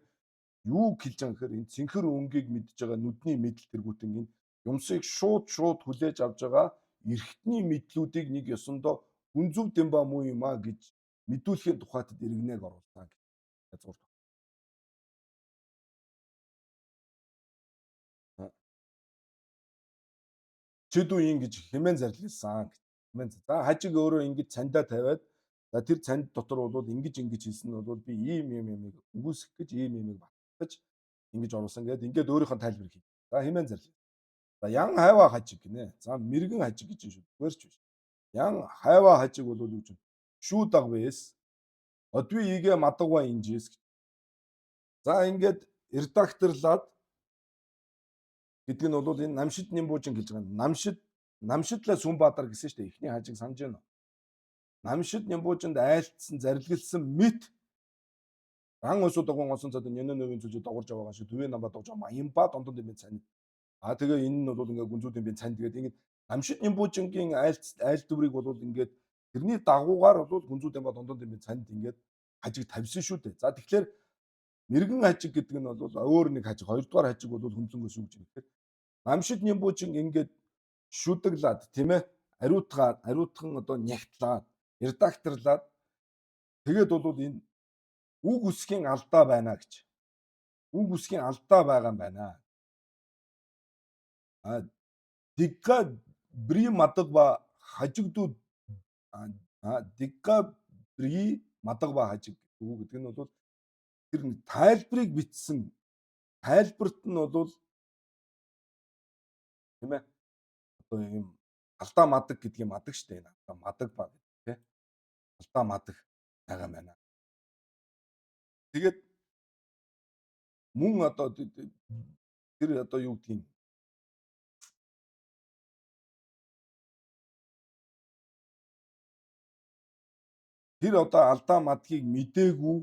юу хэлж байгаа гэхээр энэ цэнхэр өнгийг мэдж байгаа нүдний мэдэл тэргүүтэн энэ юмсыг шууд шууд хүлээж авч байгаа эрхтний мэдлүүдийг нэг ёсондоо гүнзүв дэмба муу юм а гэж мэдүүлэхийн тухайтад иргэнээг оруулсан гэж язгуурт. Чидүү ингэж хэмээн зарлисан гэж. Хэмээн. За хажиг өөрөө ингэж цандаа тавиад за тэр цанд дотор бол ингэж ингэж хэлсэн нь бол би ийм ийм юмыг үгүйсгэх гэж ийм юмыг батгаж ингэж оруулсан гэдэг ингээд өөрийнхөө тайлбар хий. За хэмээн зарлисан. За ян хайва хажиг гинэ. За мэрэгэн хажиг гэж шүү. Зүгээр ч биш. Ян хайва хажиг бол юу гэж шүү дагвэс. Одви игээ мадагва инжис. За ингээд редакторлаад гэдэг нь бол энэ намшид нимбуужин гэж байгаа. Намшид намшидлаа Сүнбаатар гэсэн шүү дээ. Эхний хажиг санаж байна уу? Намшид нимбуужинд айлтсан, зарилгэлсэн мэт ран өсөд догон осон цад нэнэ нөвийн зүйлж догорж аваагаа шиг төвийн намба догж маянба дондон дэмэн цань. А тэгээ энэ нь бол ингээ гүнзүүдийн би цанд тэгээд ингэ намшид нимбуужингийн айлт айлдврыг бол ингээд тэрний дагуугаар бол гүнзүүдийн ба дондон дэмэн цанд ингээд хажиг тавьсан шүү дээ. За тэгэхээр мэрэгэн хажиг гэдэг нь бол өөр нэг хажиг, хоёрдугаар хажиг бол хөндлөнгөөс юу гэж юм гэхээр намшид нимбуужин ингээд шүдэглаад тийм ээ ариутгаад ариутхан одоо нягтлаад редакторлаад тэгээд бол энэ үг үсгийн алдаа байна гэж. Үг үсгийн алдаа байгаа юм байна. А дигга бри мадагба хажигдуу дигга бри мадагба хажиг гэдэг нь бол тэр тайлбарыг бичсэн тайлбарт нь бол тийм ээ одоо ийм алдаа мадаг гэдгийг мадаг штэ энэ алдаа мадаг ба гэдэг тийм алдаа мадаг байгаа юм байна. Тэгээд мөн одоо тэр одоо юу гэдгийг тэр одоо алдаа мадгийг мдээгүй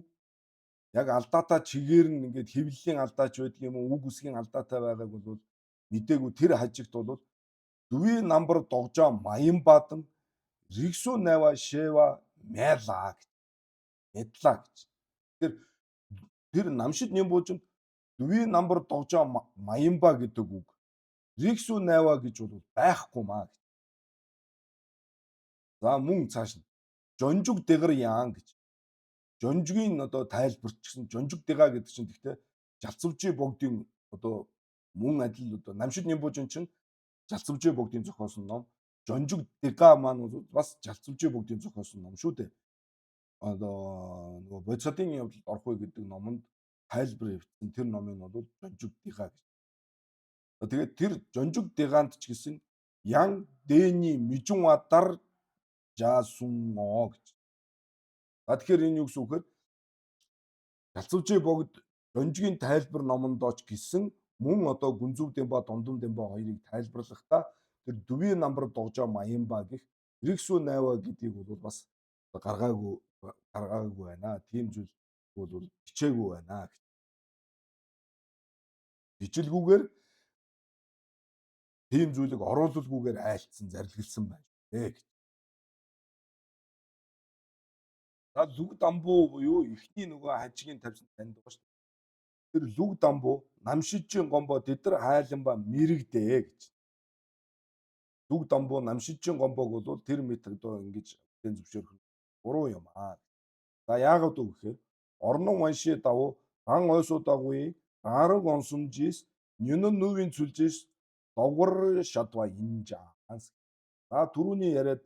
яг алдаатай чигээр нь ингээд хэвлэлийн алдаач байдаг юм уу үг үсгийн алдаатай байгааг бол мдээгүй тэр хажигт бол Дүвийн намбар догжоо Маянбадан Ригсүү найва Шева Мэла гэж. Мэдлаа гэж. Тэр тэр намшид нямбуужинд дүвийн намбар догжоо Маянба гэдэг үг Ригсүү найва гэж бол байхгүй маа гэж. За мөн цааш нь Жонжуг дэгэр яан гэж. Жонжгийн одоо тайлбарч гэсэн Жонжуг дэга гэдэг чинь тэгтээ Жалцвжи богдын одоо мөн адил одоо намшид нямбуужин чинь Жалцвжи богдын зохиосон ном. Жонжуг дэга маань бол бас Жалцвжи богдын зохиосон ном шүү дээ. Одоо нөгөө бодисатын явдалд орох вэ гэдэг номонд тайлбар явуулсан тэр номыг бол Жонжуг дэга гэж. Тэгээд тэр Жонжуг дэгаанд ч гэсэн Ян Дэни Мижунвадар Жаасун оо гэж. За тэгэхээр энэ юу гэсэн үг вэ? Жалцвжи богд Жонжгийн тайлбар номондоо ч гэсэн мөн одоо Гүнзүү Дэмба, Дундум Дэмба хоёрыг тайлбарлахдаа тэр дүвийн намбар догжоо Маянба гэх Ригсүү найва гэдгийг бол бас гаргаагүй байна. Тийм зүйл бол хичээгүй байна гэж. Бичлгүүгээр тийм зүйлийг оруулалгүйгээр айлтсан, зарилгэлсэн байна гэж. За Лүг дамбуу буюу эхний нөгөө хажигийн тавьсан танд байгаа шүү дээ. Тэр Лүг дамбуу намшижийн гомбо тэдэр хайланба мэрэгдээ гэж. Лүг дамбуу намшижийн гомбог бол тэр мэт одоо ингэж хүлээн зөвшөөрөх нь буруу юм аа. За яагаад вэ гэхээр орнон ванши давуу ран ойсуудаагүй рараг онсомжис нюнэн нүвийн цүлжис догвар шадва инжаа. За түрүүний яриад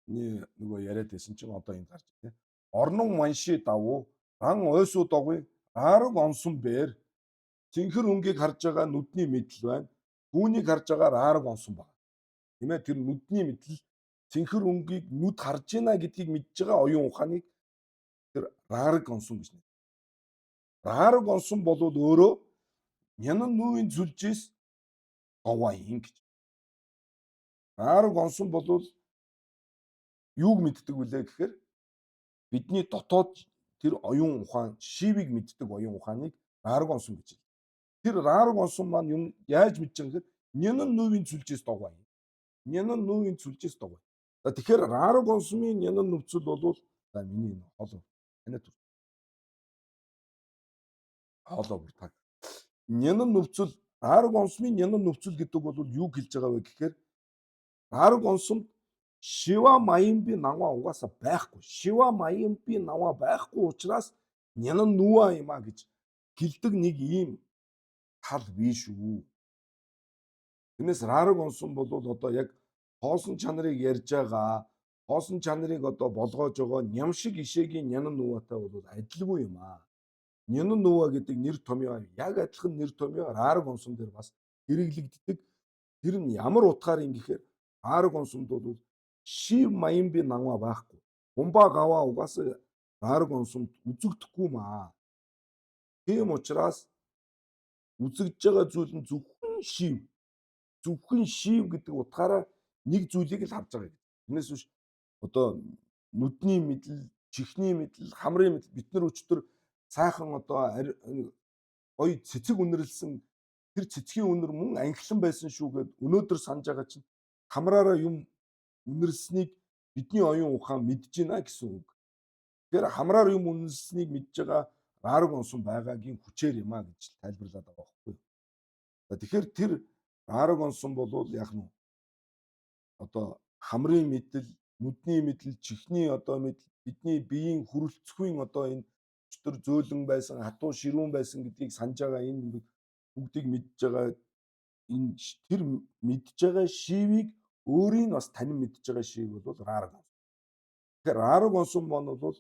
нөгөө яриад байсан чинь одоо энд гарч ирнэ. Орнон манши давуу ран ойсуудаагүй рараг онсон бээр цэнхэр өнгийг харж байгаа нүдний мэдэл байна. Түүнийг харж байгаа рараг онсон байна. Тийм ээ, тэр нүдний мэдэл цэнхэр өнгийг нүд харж байна гэдгийг мэдж байгаа оюун ухааныг тэр рараг онсон гэж нэр. Рараг онсон болвол өөрөө нянан нүүвийн зүлжээс говаа юм гэж. Рараг онсон болвол юуг мэддэг вүлээ гэхээр бидний дотоод тэр оюун ухаан, шивийг мэддэг оюун ухааныг рараг онсон гэж хэлдэг. Тэр рараг онсон маань юм яаж мэдж байгаа гэхээр нянан нүүвийн зүлжээс догваа юм. Нянан нүүвийн зүлжээс догваа. За тэгэхээр рараг онсмын нянан нүвцэл болвол за миний энэ хоолой танай түр. Хоолой бүр таг. Нянан нүвцэл рараг онсмын нянан нүвцэл гэдэг бол юу хэлж байгаа вэ гэхээр рараг онсомд Шива Маямби наваа угаасаа байхгүй. Шива Маямби наваа байхгүй учраас нянан нүва юм а гэж хэлдэг нэг ийм тал бий шүү. Тэрнээс рараг онсон бол одоо яг хоосон чанарыг ярьж байгаа, хоосон чанарыг одоо болгоож байгаа ням шиг ишээгийн нянан нүватай бол адилгүй юм аа. Нянан нүва гэдэг нэр томьёо яг адилхан нэр томьёо рараг онсон дээр бас хэрэглэгддэг. Тэр нь ямар утгаар юм гэхээр рараг онсонд бол шив маямби нанва байхгүй. Бумба гава угаасаа рараг онсомд үзэгдэхгүй маа. Тийм учраас үзэгдэж байгаа зүйл нь зөвхөн шив. Зөвхөн шив гэдэг утгаараа нэг зүйлийг л харж байгаа гэдэг. Тэрнээс биш одоо нүдний мэдэл, чихний мэдэл, хамрын мэдэл бид нар өчтөр сайхан одоо гоё цэцэг үнэрлсэн тэр цэцгийн үнэр мөн анхлан байсан шүү гэд өнөөдөр санаж байгаа чинь хамраараа юм үнэрлсэнийг бидний оюун ухаан мэдж байна гэсэн үг. Тэгэхээр хамраар юм үнэрлсэнийг мэдж байгаа рараг онсон байгаагийн хүчээр юм а гэж тайлбарлаад байгаа байхгүй юу. За тэгэхээр тэр рараг онсон болвол яг нь одоо хамрын мэдэл, нүдний мэдэл, чихний одоо мэдэл, бидний биеийн хүрэлцэхүйн одоо энэ өчтөр зөөлөн байсан, хатуу ширүүн байсан гэдгийг санаж байгаа энэ бүгдийг мэдж байгаа энэ тэр мэдж байгаа шивийг өөрийг бас танин мэдж байгаа шив бол рараг онсон. Тэгэхээр рараг онсон маань бол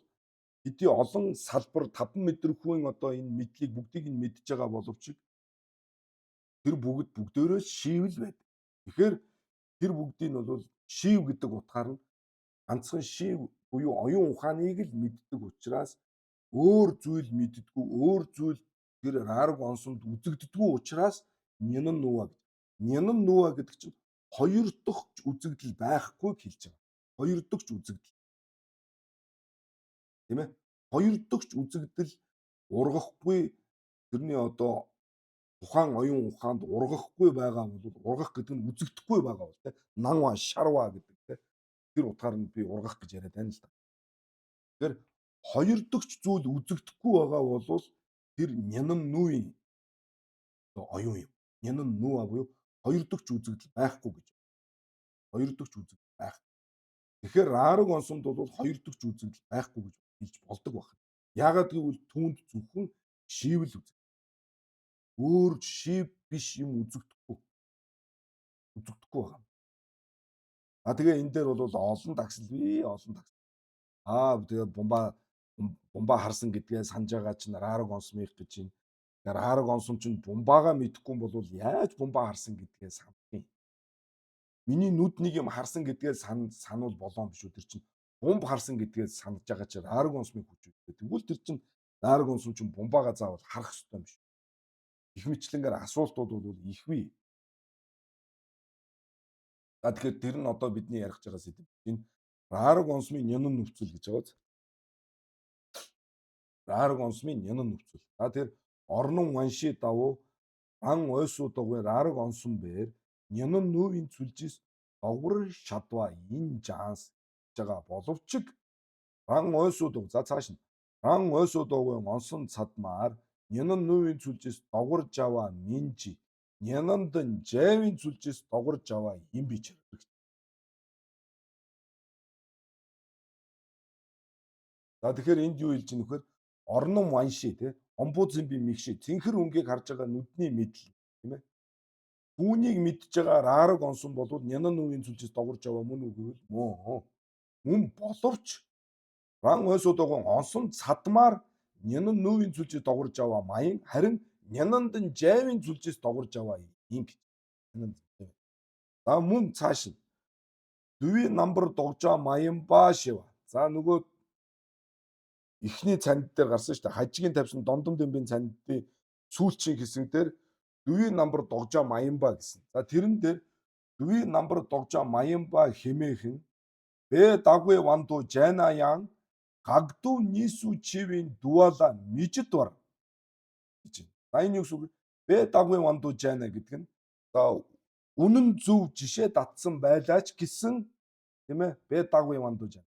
хэдий олон салбар таван мэдрэхүйн одоо энэ мэдлийг бүгдийг нь мэдж байгаа боловч тэр бүгд бүгдөөрөө шив л байдаг. Тэгэхээр тэр бүгдийг нь бол шив гэдэг утгаар нь ганцхан шив буюу оюун ухааныг л мэддэг учраас өөр зүйл мэддэггүй, өөр зүйл тэр рараг онсонд үзэгддэггүй учраас нянан нүва гэж. Нянан нүва гэдэг чинь хоёр дахь үзэгдэл байхгүй хэлж байгаа. Хоёр дахь үзэгдэл. Тийм ээ? Хоёр дахь үзэгдэл ургахгүй тэрний одоо Тухайн оюун ухаанд ургахгүй байгаа бол ургах гэдэг нь үзэгдэхгүй байгаа бол те нанва шарва гэдэг те тэр утгаар нь би ургах гэж яриад байна л да. Тэгэхээр хоёр дэгч зүйл үзэгдэхгүй байгаа бол тэр нянан нүвийн оюун юм. Нянан нүва буюу хоёр дэгч үзэгдэл байхгүй гэж. Хоёр дэгч үзэгдэл байх. Тэгэхээр раараг онсомд бол хоёр дэгч үзэгдэл байхгүй гэж хэлж болдог байна. Яагаад гэвэл түүнд зөвхөн шийвэл үзэг. Өөр шив биш юм үзэгдэхгүй. Үзэгдэхгүй байгаа. А тэгээ энэ дээр бол олон тагсал бий, олон тагсал. Аа тэгээ бумбаа харсан гэдгээ санаж байгаа чинь раараг онсмих гэж байна. Тэгэхээр раараг онсом чинь бумбаагаа мэдэхгүй бол яаж бумбаа харсан гэдгээ санах юм. Миний нүд нэг юм харсан гэдгээ сануул болон биш үү, тэр чинь бумб харсан гэдгээ санаж байгаа чинь раараг онсмыг хүч үү. Тэгвэл тэр чинь раараг онсом чинь бумбаагаа заавал харах ёстой юм биш. Их мэтлэнгээр асуултууд бол их бий. За тэгэхээр тэр нь одоо бидний ярих байгаа сэдэв. Энэ раараг онсмын нянан нөхцөл гэж байгаа биз? Раараг онсмын нянан нөхцөл. За тэр орнон ванши давуу ран ойсуу догвэ раараг онсон бээр нянан нүүвийн цүлжис догвар шадва ин жаанс гэж байгаа боловч ран ойсуу дог за цааш нь ран ойсуу догвэ онсон цадмаар нянан нүүвийн цүлжис догвар жава минжи нянандан жавийн цүлжис догвар жава юм бич. За тэгэхээр энд юу хэлж ийм нөхөр орнон ванши тий омбузын би мэгши цэнхэр өнгийг харж байгаа нүдний мэдл тийм ээ. Түүнийг мэдж байгаа раараг онсон болвол нянан нүвийн зүлжээс догорж яваа мөн үү гэвэл мөн. Мөн боловч ран ойсуудаагүй онсон цадмаар нянан нүвийн зүлжээс догорж яваа маян харин нянандан жайвын зүлжээс догорж яваа юм гэж. За мөн цааш нь дүвийн намбар догжоо маян ба шив. За нөгөө эхний цанд дээр гарсан шүү дээ. Хажигийн тавьсан дондом дэмбийн цандын сүүлчийн хэсэг дээр дүвийн намбар догжоо маянба гэсэн. За тэрэн дээр дүвийн намбар догжоо маянба хэмээхэн бэ дагвэ ванду жайнаян гагду нисү чивийн дуала мижид бар гэж байна. За энэ юу гэсэн үг вэ? Бэ дагвэ ванду жайна гэдэг нь за үнэн зөв жишээ татсан байлаач гэсэн тийм ээ. Бэ дагвэ ванду жайна.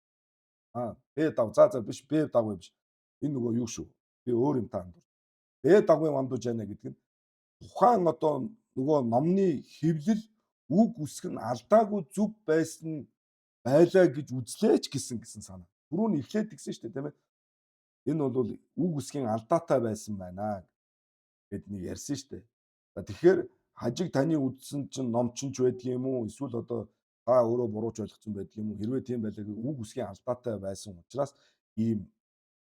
Аа бэ дав за биш бэ дагвэ биш. Энэ нөгөө юу шүү. Би өөр юм та андур. Бэ дагвын ванду жайна гэдэг нь тухайн одоо нөгөө номны хэвлэл үг үсэг нь алдаагүй зөв байсан байлаа гэж үзлээч гэсэн гэсэн санаа. Түрүү нь эхлээд тэгсэн шүү дээ тийм ээ. Энэ бол үг үсгийн алдаатай байсан байна гэд нэг ярьсан шүү дээ. За тэгэхээр хажиг таны үзсэн чинь ном чинь ч байдаг юм уу? Эсвэл одоо та өөрөө бурууч ойлгоцсон байдаг юм уу? Хэрвээ тийм байлаа үг үсгийн алдаатай байсан учраас ийм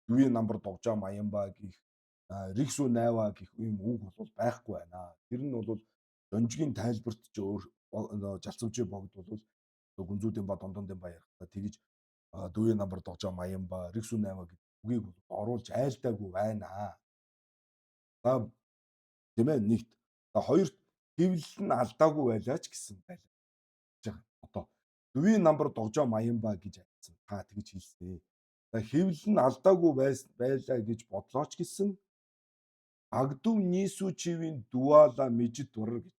дүвийн намбар догжоо маянба гих риксүү найва гих ийм үг бол байхгүй байна. Тэр нь бол донжгийн тайлбарт ч өөр жалцамжийн богд бол гүнзүүдийн ба дондондын ба ярихдаа тэгж дүвийн намбар догжоо маянба риксүү найва гэх үгийг бол оруулж айлдаагүй байна. За тийм ээ нэгт. За хоёрт хэвлэл нь алдаагүй байлаа ч гэсэн байлаа. Одоо дүвийн намбар догжоо маянба гэж айлдсан. Та тэгж хэлсэн. За хэвлэл нь алдаагүй байлаа гэж бодлооч гэсэн Агдв нисүү чивийн дуала мижид дурар гэж.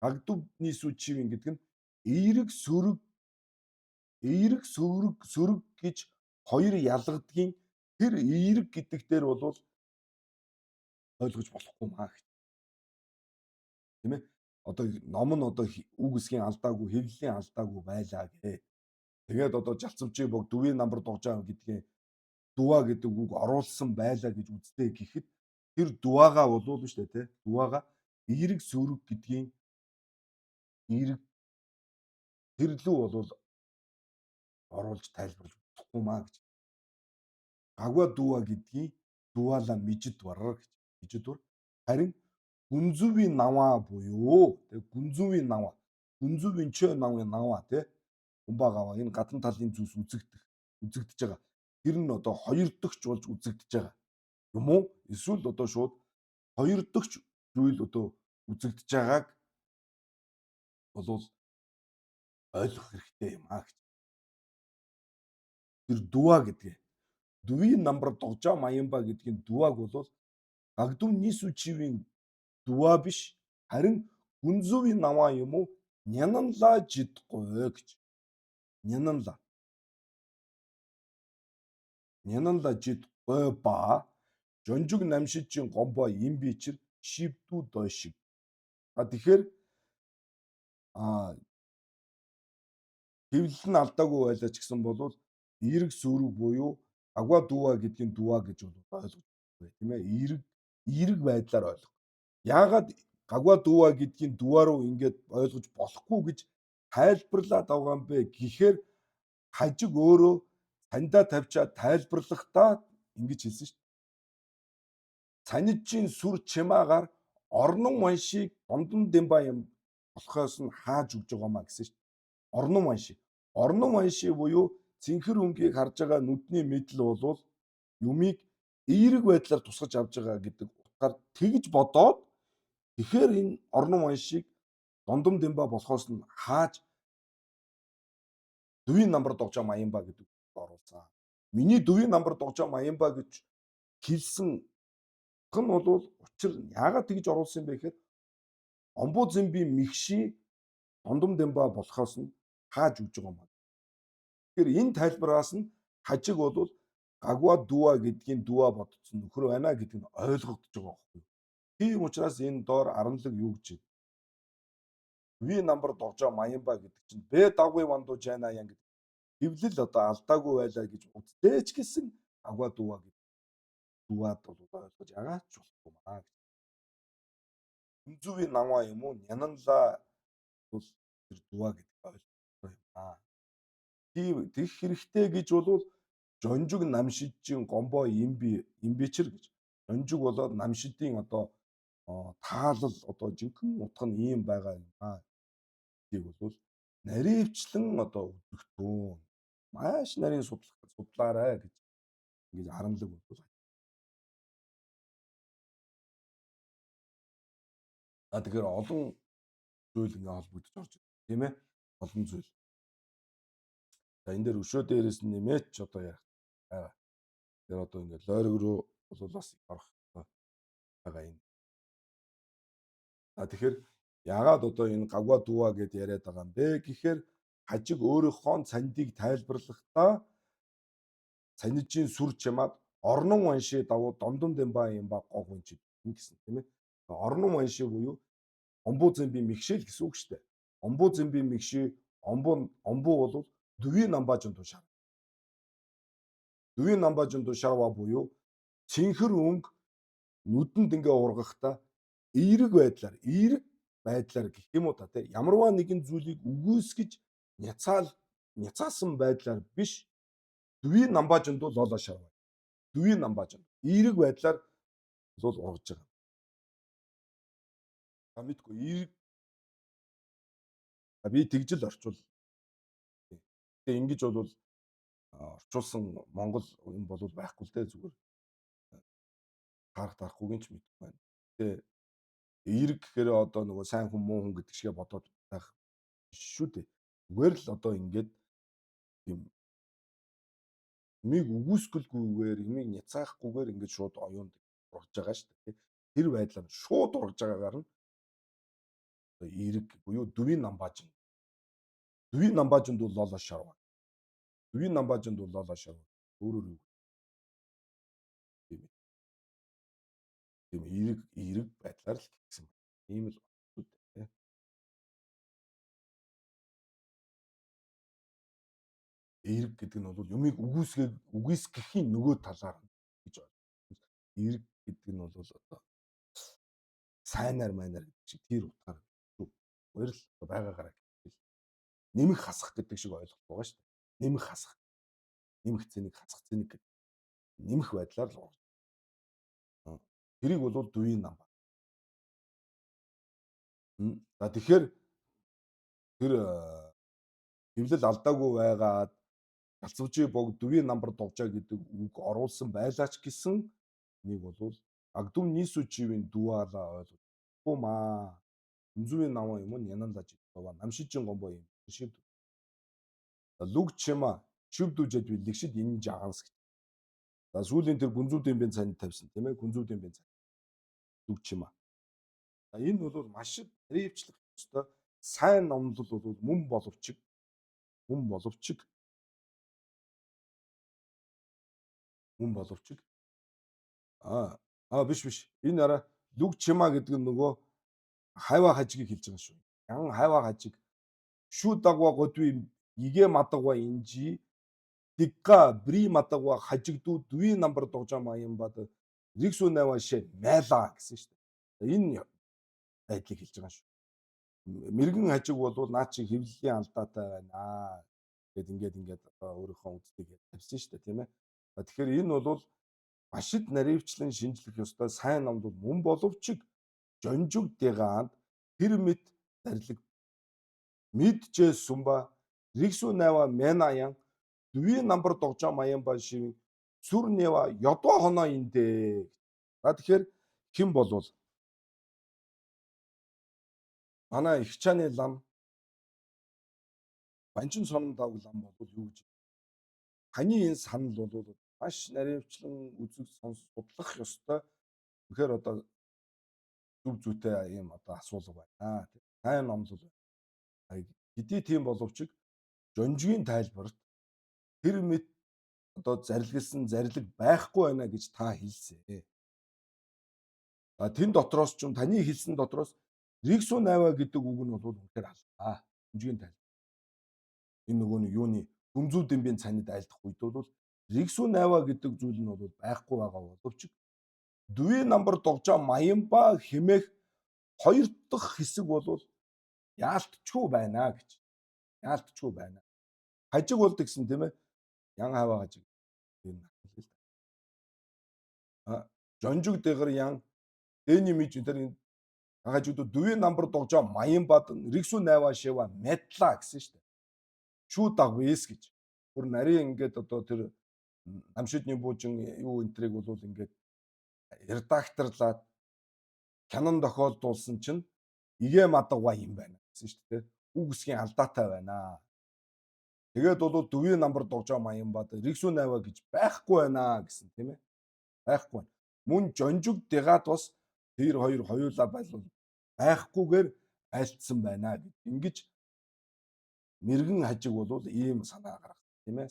Агдв нисүү чивийн гэдэг нь эерэг сөрөг эерэг сөрөг сөрөг гэж хоёр ялгадгийн тэр эерэг гэдэг дээр бол ойлгож болохгүй маа гэж. Тийм ээ? Одоо ном нь одоо үг үсгийн алдаагүй, хэвлэлийн алдаагүй байлаа гэ. Тэгээд одоо жалцамжийн бог дүвийн намбар догжоо гэдгийн дуа гэдэг үг оруулсан байлаа гэж үзлээ гэхэд тэр дуагаа болвол шүү дээ тий. Дуагаа эерэг сөрөг гэдгийн эерэг тэр лүү болвол оруулж тайлбарлаж болохгүй маа гэж. Гагва дуа гэдгийн дуала мижид барар гэж. Мижид дур. Харин гүнзүвийн наваа буюу тэг гүнзүвийн наваа. Гүнзүвийн чөө намын наваа тий. Умба гаваа энэ гадна талын зүйлс үзэгдэх үзэгдэж байгаа. Тэр нь одоо хоёр дэгч болж үзэгдэж байгаа юм уу? Эсвэл одоо шууд хоёр дэгч зүйл одоо үзэгдэж байгааг болвол ойлгох хэрэгтэй юм аа гэж. Тэр дуа гэдгээ. Дүвийн намбар догжоо маянба гэдгийн дуаг бол гагдв нисү чивийн Дүва биш харин гүнзүүгийн намаа юм уу нянанлаа жидгүй гэж. Нянанлаа. Нянанлаа жидгүй ба жонжиг намшижин гомбо им бичэр шивдүү дой шиг. А тэгэхээр хэвлэл нь алдаагүй байлаа ч гэсэн болвол эерэг сөрөг буюу агва дува гэдгийн дува гэж бол ойлгож байна, тийм ээ. Эерэг байдлаар ойлго. Яагаад гагва дува гэдгийн дува руу ингээд ойлгож болохгүй гэж тайлбарлаад байгаа юм бэ гэхээр хажиг өөрөө цандаа тавьчаад тайлбарлахдаа ингэж хэлсэн шүү дээ. Цанижийн сүр чимаагаар орнон маншиг дондон дэмба юм болохоос нь хааж өгж байгаа маа гэсэн шүү дээ. Орнон маншиг. Орнон маншиг буюу цэнхэр өнгийг харж байгаа нүдний мэдэл болвол юмыг эерэг байдлаар тусгаж авч байгаа гэдэг утгаар тэгж бодоод тэгэхээр энэ орнон маншиг дондом дэмба болохоос нь хааж дөвийн намбар догжоо маямба гэдэг оруулсан. Миний дөвийн намбар догжоо маямба гэж хэлсэн нь бол учир яагаад тэгж оруулсан юм бэ гэхээр омбуу зэмби мэгши дондом дэмба болохоос нь хааж өгж байгаа юм байна. Тэгэхээр энэ тайлбараас нь хажиг бол гагва дува гэдгийн дува бодсон нөхөр байна гэдэг нь ойлгогдож байгаа байхгүй юу. Тийм учраас энэ доор аранлаг юу гэж байна? Ви намбар догжоо маямба гэдэг чинь Б дагвын вандуу жайна ян гэдэг хэвлэл одоо алдаагүй байлаа гэж үзлээ ч гэсэн агва дува гэдэг дуваад бол ойлгож ягаад ч болохгүй маа гэж. Үнзүүгийн намаа юм уу нянанлаа бол тэр дува гэдэг ойлголт юм аа. Тийм тех хэрэгтэй гэж болвол жонжиг намшижин гомбо имби имбичэр гэж. Жонжиг болоод намшидын одоо таалал одоо жинхэнэ утга нь ийм байгаа юм аа. Гэдгийг бол наривчлан одоо үзэгтүүн. Маш нарийн судлаарай гэж ингэж харамлаг бол. А тэгэхээр олон зүйл ингээ холбогдож орж ирнэ, тийм ээ? Олон зүйл. За энэ дээр өшөө дээрээс нь нэмээд ч одоо ярих байгаа. Тэгэхээр одоо ингээ лойрог руу бол бас орох байгаа юм. А тэгэхээр яагаад одоо энэ гагва дува гэд яриад байгаа юм бэ гэхээр хажиг өөрийнхөө цандийг тайлбарлахдаа цанижийн сүр чамаад орнон ванши давуу дондон дэмба юм ба гог чи гэсэн, тийм ээ. Орнон ванши буюу омбуу зэмби мэгшэл гэсэн үг шүү дээ. Омбуу зэмби мэгши омбуу бол дүвийн намбаажин тушаар. Дүвийн намбаажин тушаарва буюу цэнхэр өнгө нүдэнд ингээ ургахдаа эерэг байдлаар гэх юм уу та тий ямарваа нэгэн зүйлийг үгүйсгэж няцаасан байдлаар биш дүвийн намбаажинд бол лоло шарва. Дүвийн намбаажинд эерэг байдлаар бол ургаж байгаа. А мэдгүй эерэг би тэгжил орчуул. Тэгээ ингэж бол орчуулсан Монгол юм бол байхгүй л дээ, зүгээр таарах таарахгүйг нь ч мэдэхгүй байна. Тэгээ эерэг гэхээр одоо нөгөө сайн хүн муу хүн гэдэг шигэ бодоод байх биш шүү дээ. Зүгээр л одоо ингээд юм юмыг үгүйсгэлгүйгээр юмыг няцаахгүйгээр ингээд шууд оюунд ургаж байгаа шүү дээ. Тэр байдлаар шууд ургаж байгаагаар нь одоо эерэг буюу дүвийн намбаажин. Дүвийн намбаажинд бол лоло шарва. Дүвийн намбаажинд бол лоло шарва. Өөрөөр юу тийм тийм эерэг байдлаар л гэсэн. Ийм л үү. Эерэг гэдэг нь бол юмыг үгүйсгэхийн нөгөө талаар гэж ойлгох. Эерэг гэдэг нь бол одоо сайнаар майнаар гэдэг шиг тэр утгаар шүү. Зүгээр л байгаагаараа гэж. Нэмэх хасах гэдэг шиг ойлголт байгаа шүү дээ. Нэмэх хасах. Нэмэх цэник хасах цэник гэдэг. Нэмэх байдлаар л орж. Тэрийг бол дүвийн нам. За тэгэхээр тэр хэвлэл алдаагүй байгаад галзуужи бог дүвийн намбар догжаа гэдэг үг оруулсан байлаач гэсэн нэг бол агдүм нисүчивийн дуваалаа ойлгохгүй маа. Үнзүүгийн намаа юм уу нянанлаж байгаа. Намшижин гомбо юм шив. Лүг чима шив дүүжэд би лигшид энэ жаганс гэж. За сүүлийн тэр гүнзүүдийн бэн цанд тавьсан тийм ээ гүнзүүдийн бэн цанд. Лүг чима. За энэ бол маш наривчлах ёстой сайн номлол бол мөн боловч мөн боловч мөн боловч аа биш биш энэ араа Лүг Чима гэдэг нь нөгөө хайва хажигийг хэлж байгаа шүү. Ян хайва хажиг шүү дагва годви игэ мадагва инжи дигга бри мадагва хажигдүү дүи намбар догжаа маян бад риксу найва шэ майла гэсэн шүү дээ. Энэ байдлыг хэлж байгаа шүү. Мэргэн хажиг бол наа чи хэвлэлийн алдаатай байна гэд ингээд ингээд өөрийнхөө үзлийг тавьсан шүү дээ, тийм ээ. Тэгэхээр энэ бол машид наривчлан шинжлэх ёстой сайн номлол мөн боловч жонжиг дэгаанд тэр мэт зарлиг мэджээ сумба риксу найва менаян дүи намбар догжоо маян ба шивэн сүр нэва ёдоо хоноо индэ. За тэгэхээр хэн болвол манай их чаны лам Банчин сонон давг лам бол юу гэж таны энэ санал бол маш наривчлан үзэг сонс судлах ёстой. Үнэхээр одоо зүв зүйтэй ийм одоо асуулга байна. Сайн номлол байна. Хэдий тийм боловч жонжгийн тайлбарт тэр мэт одоо зарилгалсан зарлиг байхгүй байна гэж та хэлсэн. А тэн дотроос ч таны хэлсэн дотроос Риксу 8 гэдэг үг нь бол үнэхээр алдаа. Жонжгийн тайлбар. Энэ нөгөө нэг юуны гүнзүү дэмбийн цанид айлдах үед бол Риксу 8 гэдэг зүйл нь бол байхгүй байгаа боловч дүи намбар догжоо маянба хэмээх хоёр дахь хэсэг бол яалтчгүй байна гэж. Яалтчгүй байна. Хажиг бол тэгсэн тийм ээ. Ян хаваа хажиг. Энэ л да. А жонжиг дэгэр ян дэний миж тэр энэ хажууд дүи намбар догжоо маянбад риксу 8 шева метла гэсэн шүү дээ. Чүү дагвэс гэж. Бүр нарийн ингээд одоо тэр намшидны буужин юу энтрийг бол ингээд редакторлаад Canon тохиолдуулсан чинь игэ мадагва юм байна гэсэн шүү дээ. Үг үсгийн алдаатай байна. Тэгээд бол дүвийн намбар догжоо маян бад риксу 8 гэж байхгүй байна гэсэн тийм ээ. Байхгүй. Мөн жонжиг дэгаад бас тэр хоёр хоёулаа байлвал байхгүйгээр айлтсан байна гэж. Ингэж мэрэгэн хажиг бол ийм санаа гаргасан тийм ээ.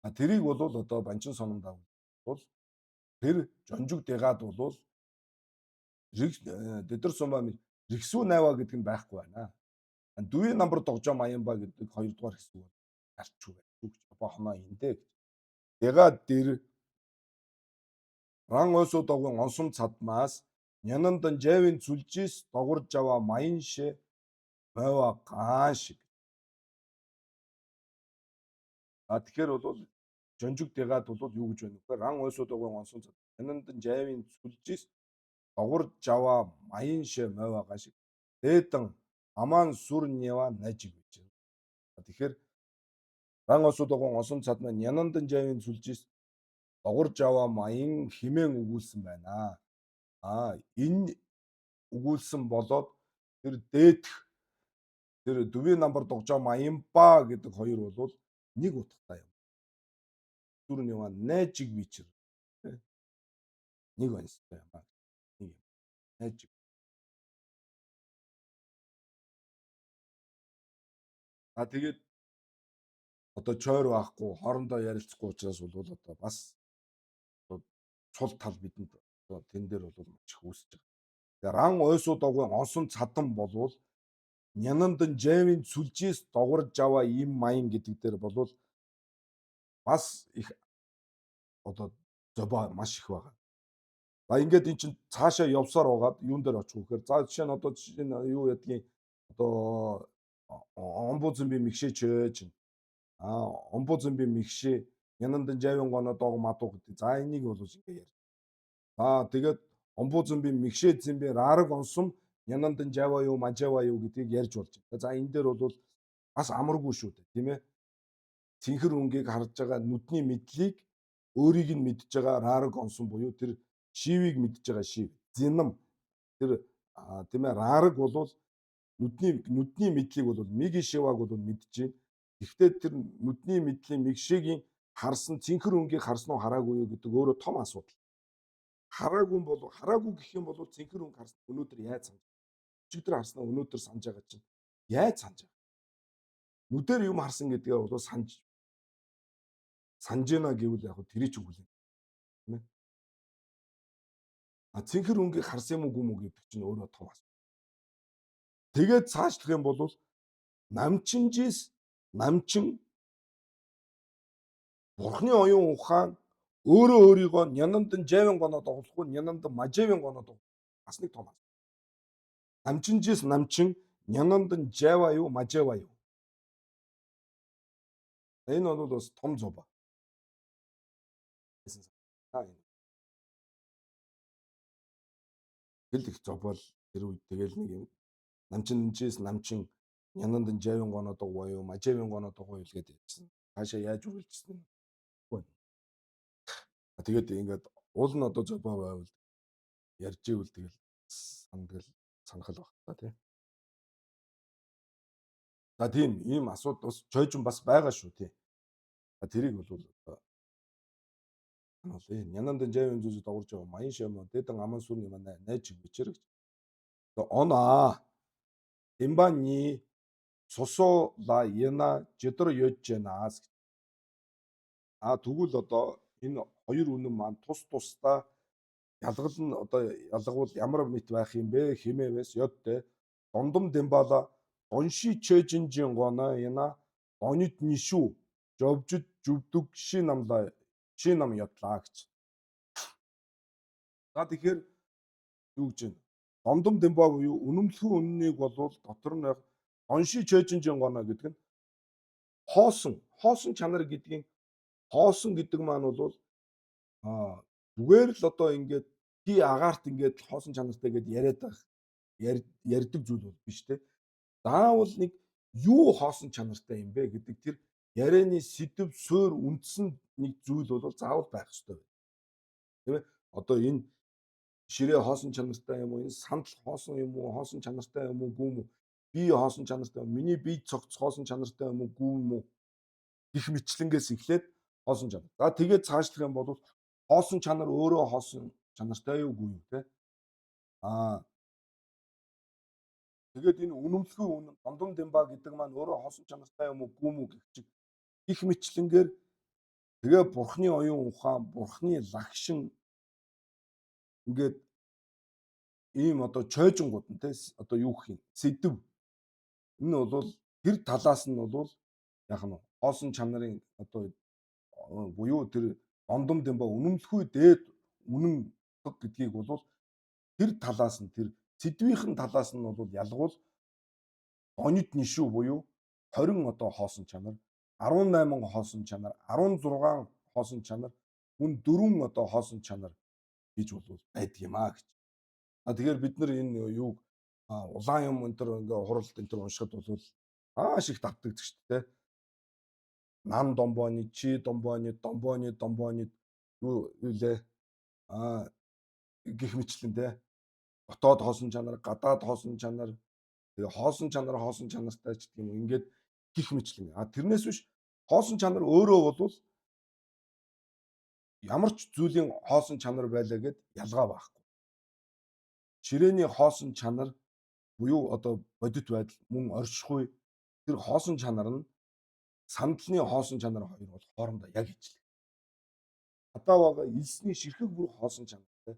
А тэрийг бол одоо банчин сономдаа бол тэр жонжиг дэгаад бол дэдэр сумба риксүү 8 гэдэг нь байхгүй байна. Дүи намбар догжоо маянба гэдэг хоёрдугаар хэсэг бол ялчгүй байна. Гэж бохно эндэ гэж. Дэгаад дэр ран ойсуу догон онсом цадмаас нянандан жавын зүлжис догор жава маян шэ мойва гаан шиг. А тэгэхээр бол жонжиг дэгаад бол юу гэж байна вэ? Ран ойсуу догон онсом цад нянандан жавын зүлжис догор жава маян шэ мойва гаан шиг. Дээдэн аман сүр нева нажиг гэж. Тэгэхээр ран ойсуу догон онсом цадмаа нянандан жавын зүлжис догор жава маян химэн өгүүлсэн байна. А энэ өгүүлсэн болоод тэр дээдх тэр дүвийн намбар догжоо маянба гэдэг хоёр бол нэг утгатай юм. Сүр нева найжиг бичэр. Нэг онцтой юм аа. Нэг юм. Найжиг. А тэгээд одоо чойр байхгүй хоорондоо ярилцахгүй учраас бол одоо бас сул тал бидэнд одоо тэн дээр бол маш их үүсэж байгаа. Тэгээ ран ойсуу догвын онсон цадан болвол нянандан жавын сүлжээс догор жава им маян гэдэг дээр болвол бас их одоо зобоо маш их байгаа. За ингээд эн чинь цаашаа явсаар байгаад юун дээр очих вэ гэхээр за жишээ нь одоо жишээ нь юу ядгийн одоо омбудсман би мэгшээч чинь а омбудсман би мэгшээ нянандан жавын гоно дог мадуу гэдэг. За энийг бол ингээ ярьж. За тэгээд омбудсман би мэгшээ зэн би рараг онсом нянандан жава юу мажава юу гэдгийг ярьж болж байна. За энэ дээр бол бас амаргүй шүү дээ, тийм ээ. Цэнхэр өнгийг харж байгаа нүдний мэдлийг өөрийг нь мэдж байгаа рараг онсон буюу тэр шивийг мэдж байгаа шив. Зинам тэр тийм ээ рараг бол нүдний мэдлийг бол миги шиваг бол мэдж байна. Гэхдээ тэр нүдний мэдлийн мэгшээгийн харсан цэнхэр өнгийг харсан уу хараагүй юу гэдэг өөрөө том асуудал. Хараагүй бол хараагүй гэх юм бол цэнхэр өнгө харсан өнөөдөр яаж санаж өчигдөр харснаа өнөөдөр санаж байгаа чинь яаж санаж байгаа? Нүдээр юм харсан гэдгээ бол санаж гэнэ гэвэл яг тэрий ч үгүй юм. Тийм ээ. А цэнхэр өнгийг харсан юм уу гүм үү гэдэг чинь өөрөө том асуулт. Тэгээд цаашлах юм бол намчинжис намчин Бурхны оюун ухаан өөрөө өөрийгөө нянандан жавин гоноо доглохгүй нянандан мажавин гоноо доглох бас нэг том асуулт. Намчинжис намчин нянандан жава юу мажава юу? Энэ бол бас том зов ба. Хэл их зовбол тэр үед тэгэл нэг юм намчинжис намчин нянандан жавин гоноо догвоо юу мажавин гоноо догвоо юу л гэдэг ярьсан. Хаашаа яаж үргэлжсэн юм. Тэгээд ингээд уул нь одоо зобоо байвал ярьж ивэл тэгэл сандгал санахал баг та тий. За тийм ийм асуудал бас чойжин бас байгаа шүү тий. Тэрийг бол одоо сануулъя. Нянандан жавын зүзэд догорж байгаа маян шам дэдэн аман сүрний манай найж бичэр гэж. Онаа Имбани сусо ла яна жидор ёжэнаас. А тэгвэл одоо энэ хоёр үнэн маань тус тусдаа ялгал нь одоо ялгавал ямар мэт байх юм бэ хэмээвэс ёдтэй дондом дэмбала донши чэжинжин гона яна донит нишүү жовжид жүвдэг ши намла ши нам ядлаа гэж. За тэгэхээр юу гэж байна? Дондом дэмба буюу үнэмлэхүүн үннийг болвол дотор нь донши чэжинжин гона гэдэг нь хоосон чанар гэдгийн хоосон гэдэг маань бол зүгээр л одоо ингээд би агаарт ингээд хоосон чанартай гээд яриад байх ярьдаг зүйл бол биш те. Заавал нэг юу хоосон чанартай юм бэ гэдэг тэр ярианы сэдэв суур үндсэн нэг зүйл бол заавал байх ёстой байна. Тийм ээ? Одоо энэ ширээ хоосон чанартай юм уу? Энэ сандал хоосон юм уу? Хоосон чанартай юм уу? Гүм үү? Би хоосон чанартай юм. Миний бие цогц хоосон чанартай юм уу? Гүм үү? Гэх мэтлэнгээс эхлээд хоосон чанар. За тэгээд цаашлах юм бол хоосон чанар өөрөө хоосон чанартай юу үгүй юу те? Аа тэгээд энэ үнэмлэхүй үнэн дондом дэмба гэдэг маань өөрөө хоосон чанартай юм уу гүм үү гэх чиг их мэтлэнгээр тэгээ бурхны оюун ухаан, бурхны лагшин ингээд ийм одоо чойжингууд нь те одоо юу гэх юм сэдв энэ бол тэр талаас нь бол яг нь хоосон чанарын одоо буюу тэр дондом дэмба үнэмлэхүй дээд үнэн гэдгийг бол тэр талаас нь тэр сэдвийнхэн талаас нь бол ялгуул донит нишүү буюу 20 одоо хоосон чанар, 18 хоосон чанар, 16 хоосон чанар, мөн 4 одоо хоосон чанар гэж бол байдаг юм а гэж. А тэгэхээр бид нар энэ юуг улаан юм энэ төр ингээ хуралд энэ төр уншихад бол ааш их давтагддаг шүү дээ. Нам домбооны, чи домбооны, домбооны, домбооны юу лээ аа гих мэтлэн те. Дотоод хоосон чанар, гадаад хоосон чанар, тэгээ хоосон чанар, хоосон чанартай ч гэх юм ингээд гих мэтлэн. А тэрнээс биш хоосон чанар өөрөө бол ямар ч зүйлийн хоосон чанар байлаа гэд ялгаа байхгүй. Ширээний хоосон чанар буюу одоо бодит байдал мөн оршихгүй тэр хоосон чанар нь сандлны хоосон чанар хоёр бол хоорондоо яг ижил. Одоо байгаа элсний ширхэг бүр хоосон чанартай.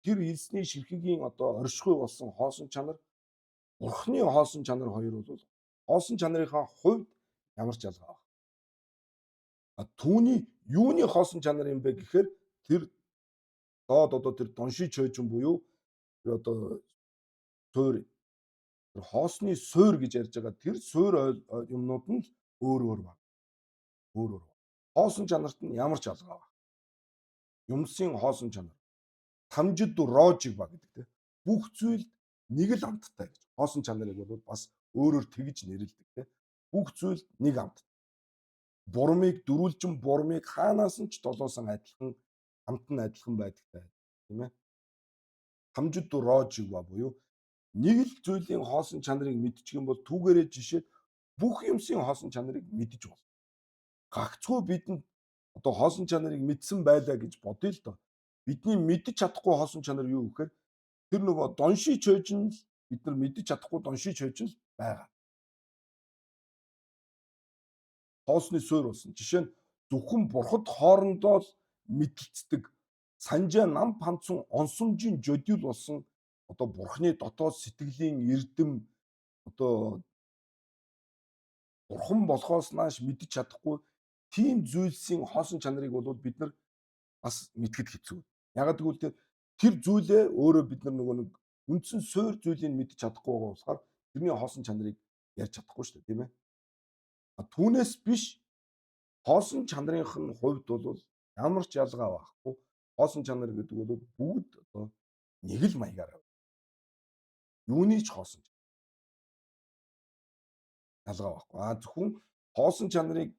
Тэр элсний ширхэгийн одоо оршихгүй болсон хоосон чанар, бурхны хоосон чанар хоёр бол хоосон чанарынхаа хувьд ямар ч ялгаа баг. А түүний юуны хоосон чанар юм бэ гэхээр тэр доод одоо тэр донши чойжин буюу тэр одоо суур тэр хоосны суур гэж ярьж байгаа тэр суур юмнууд нь өөр өөр баг. Өөр өөр. Хоосон чанарт нь ямар ч ялгаа баг. Юмсын хоосон чанар. Тамжид рожиг ба гэдэг те. Бүх зүйлд нэг л амттай гэж. Хоосон чанарыг бол бас өөрөөр тэгж нэрлэдэг те. Бүх зүйлд нэг амт. Бурмыг дөрвөлжин бурмыг хаанаас нь ч долоосон адилхан амт нь адилхан байдагтай тийм ээ. Тамжид рожиг ба буюу нэг л зүйлийн хоосон чанарыг мэдчих юм бол түүгээрээ жишээд бүх юмсын хоосон чанарыг мэдэж болно. Гагцхүү бидэнд одоо хоосон чанарыг мэдсэн байлаа гэж бодъё л доо. Бидний мэдэж чадахгүй хоосон чанар юу гэхээр тэр нөгөө донши чойж нь л бид нар мэдэж чадахгүй донши чойж нь л байгаа. Хоосны суурь болсон. Жишээ нь зөвхөн бурхад хоорондоо л мэдлцдэг санжаа нам панцун онсомжийн жодиул болсон одоо бурхны дотоод сэтгэлийн эрдэм одоо бурхан болохоос нааш мэдэж чадахгүй тийм зүйлсийн хоосон чанарыг бол бид нар бас мэдгэд хэцүү. Ягаад гэвэл тэр зүйлээ өөрөө бид нар нөгөө нэг үндсэн суур зүйлийг мэдэж чадахгүй байгаа болохоор тэрний хоосон чанарыг ярьж чадахгүй шүү дээ, тийм ээ. Түүнээс биш хоосон чанарынх нь хувьд бол ямар ч ялгаа байхгүй. Хоосон чанар гэдэг бол бүгд одоо нэг л маягаар. Юуны ч хоосон ялгаа байхгүй. Зөвхөн хоосон чанарыг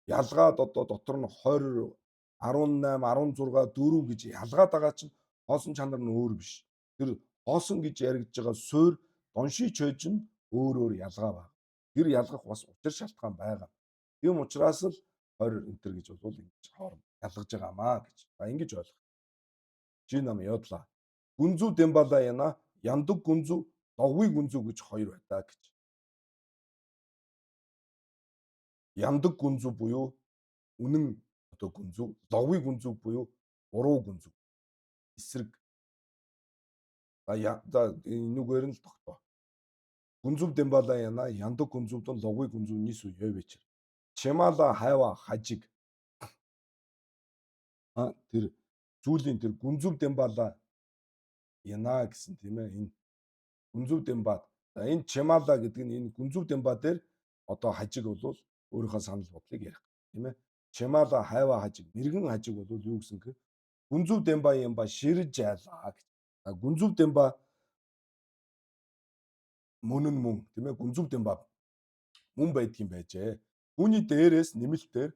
ялгаад одоо дотор нь 20, 18, 16, 4 гэж ялгаад байгаа чинь хоосон чанар нь өөр биш. Тэр хоосон гэж яригдж байгаа суур донши чойж нь өөр өөр ялгаа байна. Тэр ялгах бас учир шалтгаан байгаа. Тийм учраас л 20 энтер гэж бол ингэж хооронд ялгаж байгаамаа гэж. За ингэж ойлгох. Жи нам ядлаа. Гүнзүү дембала яна, яндаг гүнзүү, логви гүнзүү гэж хоёр байдаг гэж. Яндаг гүнзүү буюу үнэн одоо гүнзүү, логви гүнзүү буюу буруу гүнзүү. Эсрэг. За энүүгээр нь л тогтоо. Гүнзүү дембала яна, яндаг гүнзүүдэн логви гүнзүү нисүү явээч. Чимала хайва хажиг. Тэр зүйлийн тэр гүнзүү дембала яна гэсэн тийм ээ энэ гүнзүү демба. За энэ чимала гэдэг нь энэ гүнзүү демба дээр одоо хажиг бол өөрийнхөө санал бодлыг ярих тийм ээ. Чимала хайва хажиг, мэрэгэн хажиг бол юу гэсэн гэхээр гүнзүү демба юм ба ширж айлаа гэж. За гүнзүү демба мөн нь мөн тийм ээ гүнзүү демба мөн байдгийн байжээ. Үүний дээрээс нэмэлтээр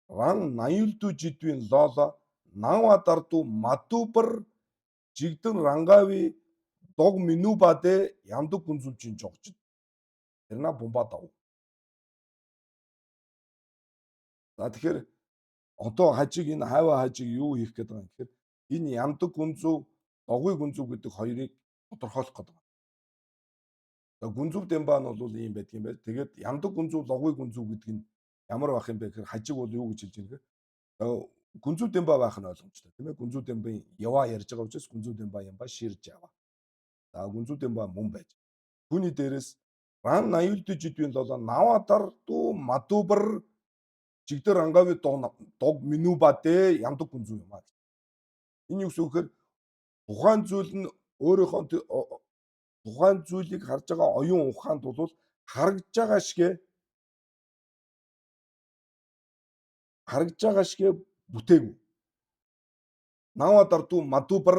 ран 80 жидвийн лоло нава дарду мадубар жигдэн рангави дог минубаде яндаг гүнзүүжин жогч тэрна бумба дав. За тэгэхээр одоо хажиг энэ хайва хажиг юу хийх гээд байгаа юм гэхээр энэ яндаг гүнзүү, догвы гүнзүү гэдэг хоёрыг тодорхойлох гээд байгаа. За гүнзүү демба нь бол ийм байдаг юм байна. Тэгээд яндаг гүнзүү, логвы гүнзүү гэдэг нь ямар байх юм бэ гэхээр хажиг бол юу гэж хэлж байгаа юм гэхээр гүнзүү демба байх нь ойлгомжтой тийм ээ. Гүнзүү дембын яваа ярьж байгаа учраас гүнзүү демба юм ба ширж яваа. За гүнзүү демба мөн байж. Түүний дээрээс ран 80 жидвийн лоло нава дарду мадубар жигдэр ангави дог минубаде яндаг гүнзүү юм аа. Энэ юу гэсэн үг гэхээр тухайн зүйл нь өөрийнхөө тухайн зүйлийг харж байгаа оюун ухаанд бол харагдж байгаа шигэ бүтээгүй. Нава дарду мадубар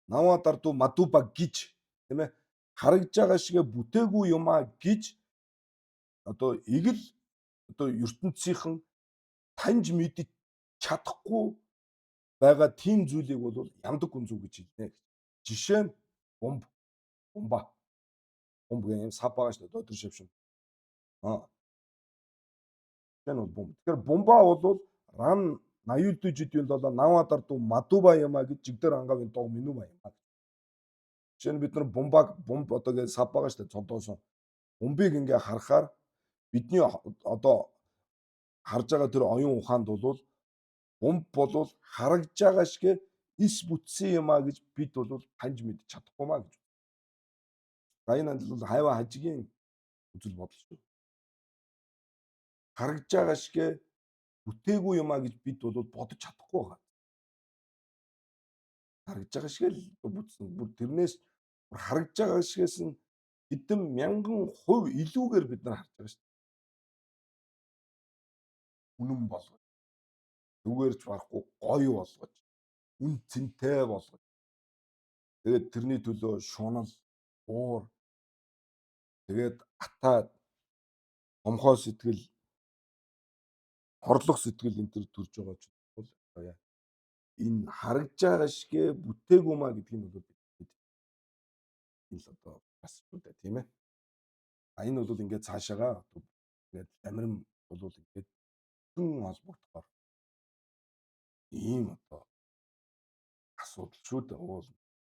нава дарду мадуба гэж тийм ээ харагдж байгаа шигэ бүтээгүй юм а гэж одоо игэл одоо ертөнцийнхэн таньж мэдэж чадахгүй байгаа тийм зүйлийг бол ямдаг гүнзүү гэж хэлнэ гэж. Жишээ нь бомб, бомба. Бомб гэх юм сав байгаа шүү дээ, өдөр шавшин. Жишээ нь бол бомб. Тэгэхээр бомба бол ран 80 жидүүн лоло нава дарду мадуба юма гэж жигдэр ангавын дог минуба юм. Жишээ нь бид нар бомбаг бомб одоо гэж сав байгаа шүү дээ, цодоосон. Бомбыг ингээ харахаар бидний одоо харж байгаа тэр оюун ухаанд бол бомб болвол харагдж байгаа шигэ ис бүтсэн юм а гэж бид бол таньж мэдж чадахгүй маа гэж. За энэ бол хайва хажигийн үзэл бодол шүү. Харагдж байгаа шигэ бүтээгүй юм а гэж бид бол бодож чадахгүй байгаа. Харагдж байгаа шигэ л бүтсэн. Бүр тэрнээс харагдж байгаа шигээс нь хэдэн мянган хувь илүүгээр бид нар харж байгаа шүү. Үнэн болгож, зүгээрч барахгүй гоё болгож, үн цэнтэй болгож. Тэгээд тэрний төлөө шунал, уур, тэгээд атаа, хомхоо сэтгэл, хорлох сэтгэл энэ төр төрж байгаа ч бол энэ харагдж байгаа шигэ бүтээгүй маа гэдгийг нь бол бид энэ л одоо бас шүү дээ, тийм ээ. А энэ бол ингээд цаашаага ингээд амиран бол ингээд хүн холбогдохоор ийм одоо Асуудал шүү дээ. Уул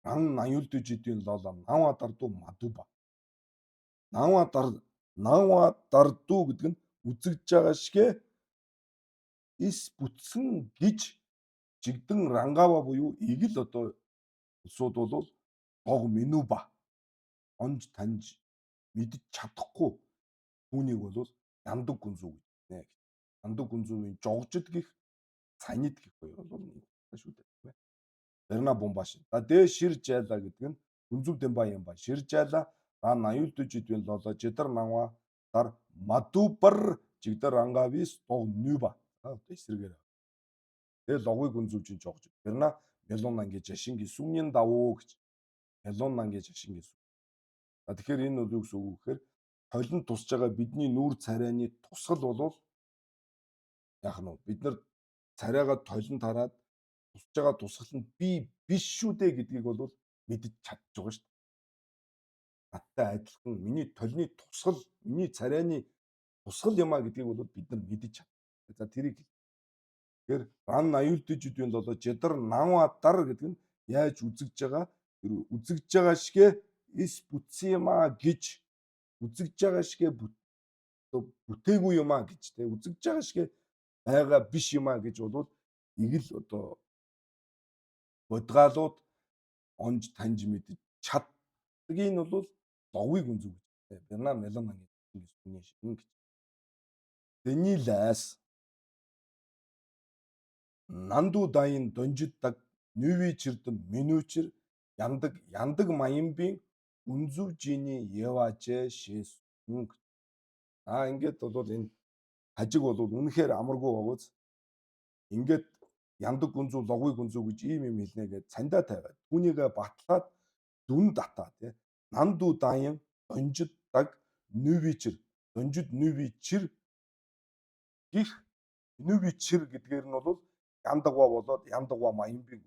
ран 80 дэжидийн лола нава дарду мадуба. Нава дар нава дарду гэдэг нь үзэгдэж байгаа шигэ эс бүтсэн гэж жигдэн рангава буюу игэл одоо улсууд бол дог минуба онж таньж мэдж чадахгүй түүнийг бол яндаг гүнзүү гэж нэ. Яндаг гүнзүүгийн жогжид гих цанид гих хоёр бол нэг шүү дээ, тийм ээ. Берна бомбаш. За дэ шир жайла гэдэг нь гүнзүү дэмба юм ба. Шир жайла ра 80 дэжидвэн лоло жидар нава дар мадубар жигдар рангавис дог нюба. Одоо эсрэгээр. Тэгээ логыг гүнзүүжин жогж. Берна мелонан гэж ашинги сүмнин давуу гэж. Мелонан гэж ашинги. А тэгэхээр энэ бол юу гэсэн үг вэ гэхээр толинд тусж байгаа бидний нүүр царайны тусгал болвол яах нь вэ? Бид нар царайгаа толинд тараад тусж байгаа тусгал нь би биш шүү дээ гэдгийг бол мэдэж чадж байгаа шүү дээ. Надтай адилхан миний толины тусгал, миний царайны тусгал юм а гэдгийг бол бид нар мэдэж чад. За тэрийг тэгэхээр ран аюулдэжүүдийн болоо жидар нава дар гэдэг нь яаж үзэгдэж байгаа тэр үзэгдэж байгаа шигэ эс бүтсэн юм а гэж үзэгдэж байгаа шигэ бүтээгүй юм а гэж те үзэгдэж байгаа шигэ байгаа биш юм а гэж бол игэл одоо бодгаалууд онж таньж мэдэж чаддгийг нь бол ловыг үнзүү гэж. Берна мелана гэж сүний шиг гэж. Дэнилас нанду дайн донжид нүви чирдэм минүчир яндаг яндаг маямбын үнзүү жини яважээ шээсэн. Аа ингээд бол энэ хажиг бол үнэхээр амаргүй багуз. Ингээд яндаг гүнзүү логвыг гүнзүү гэж ийм юм хэлнэ гэж цандаа тавиад түүнийгээ батлаад дүн дата тий нанду дайн донжид даг нүвичэр донжид нүвичэр гих нүвичэр гэдгээр нь бол яндагва болоод яндагва маямбиг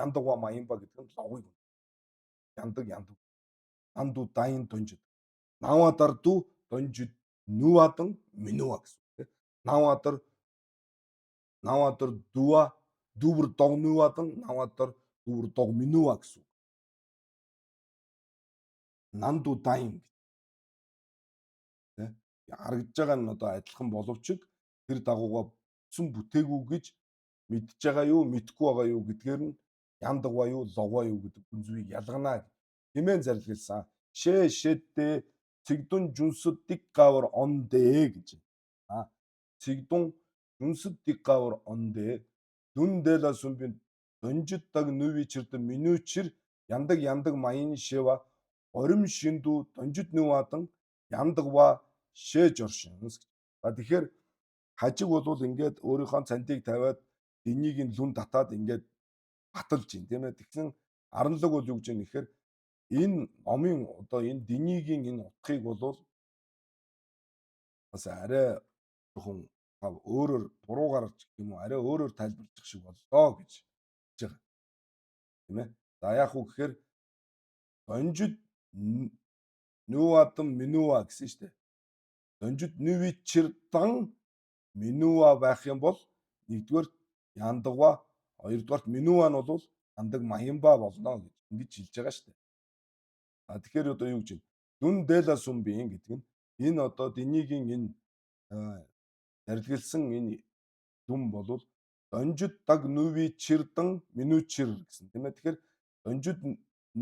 яндагва маямба гэдэг нь логвыг яндаг яндаг нанду дайн донжид навадарду донжид нүвадан минуа гэсэн тий навадар навадар дуа дүүвэр дог нүвадан навадар дүүвэр дог минуа гэсэн. Нанду дайн гэж. Тэ харагдж байгаа нь одоо адилхан боловч тэр дагууга бүтсэн бүтээгүй гэж мэдж байгаа юу мэдхгүй байгаа юу гэдгээр нь яндагва юу логва юу гэдэг гүнзгийг ялгана хэмээн зарлигласан. Шээ шэддэ цэгдүн жүнсэд дик гавар ондэ гэж. А цэгдүн жүнсэд дик гавар ондэ дүн дэла сүмбин донжид даг нүвичэрд минүүчэр яндаг яндаг маян шева орим шиндүү донжид нүвадан яндагва шээж оршин. За тэгэхээр хажиг бол ингээд өөрийнхөө цантыг тавиад энийг нь лүн татаад ингээд баталж юм тийм ээ. Тэгсэн аранлаг бол юу гэж юм гэхээр энэ номын одоо энэ динигийн энэ утгыг бол бас арай жоохон өөрөөр буруугаар ч гэх юм уу арай өөрөөр тайлбарлах шиг боллоо гэж хэлж байгаа. Тийм ээ. За яах вэ гэхээр донжид нүүадам минуа гэсэн шүү дээ. Донжид нүвичэрдан минуа байх юм бол нэгдүгээр яндагва, хоёрдугаарт минуа нь бол яндаг маямба болно гэж ингэж хэлж байгаа шүү дээ. А тэгэхээр одоо юу гэж вэ? Дүн дэла сумбин гэдэг нь энэ одоо динигийн энэ зарилгэлсэн энэ дүн болвол донжид даг нүви чирдан минүчир гэсэн тийм ээ. Тэгэхээр донжид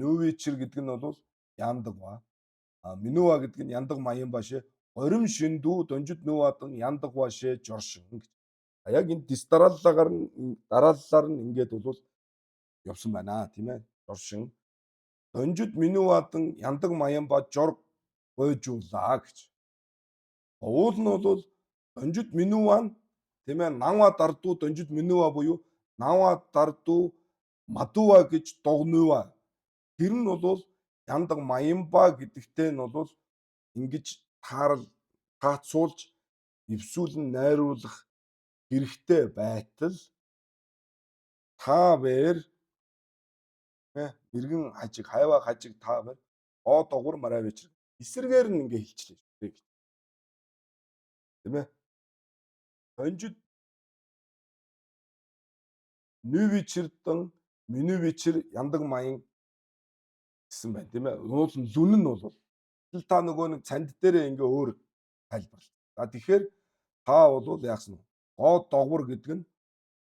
нүви чир гэдэг нь бол яндаг ба. А минуа гэдэг нь яндаг маян башээ горим шиндүү донжид нүвадан яндаг башээ жоршин гэж. А яг энэ дис дарааллаагаар нь дарааллаар нь ингээд бол явсан байна тийм ээ. Жоршин. Донжид минуадан яндаг маян ба жор гойжуулаа гэж. Уул нь бол донжид минуан тийм ээ нава дардуу донжид минуа буюу нава дардуу мадуа гэж догнуа. Тэр нь бол яндаг маямба гэдэгтэй нь бол ингэж таарал таацуулж эвсүүлэн найруулах хэрэгтэй байтал та бэр мэрэгэн хажиг хайва хажиг та бэр оо догвар мараа вечер эсэргээр нь ингээ хэлчлээ шүү дээ. Тийм ээ. Донжид нүвичэрдэн Миний бичэр яндаг маян гэсэн байна, тийм ээ. Уул нь лүн нь бол та нөгөө нэг цанд дээрээ ингээ өөр тайлбарлаа. За тэгэхээр та бол яасан вэ? Гоо догвар гэдэг нь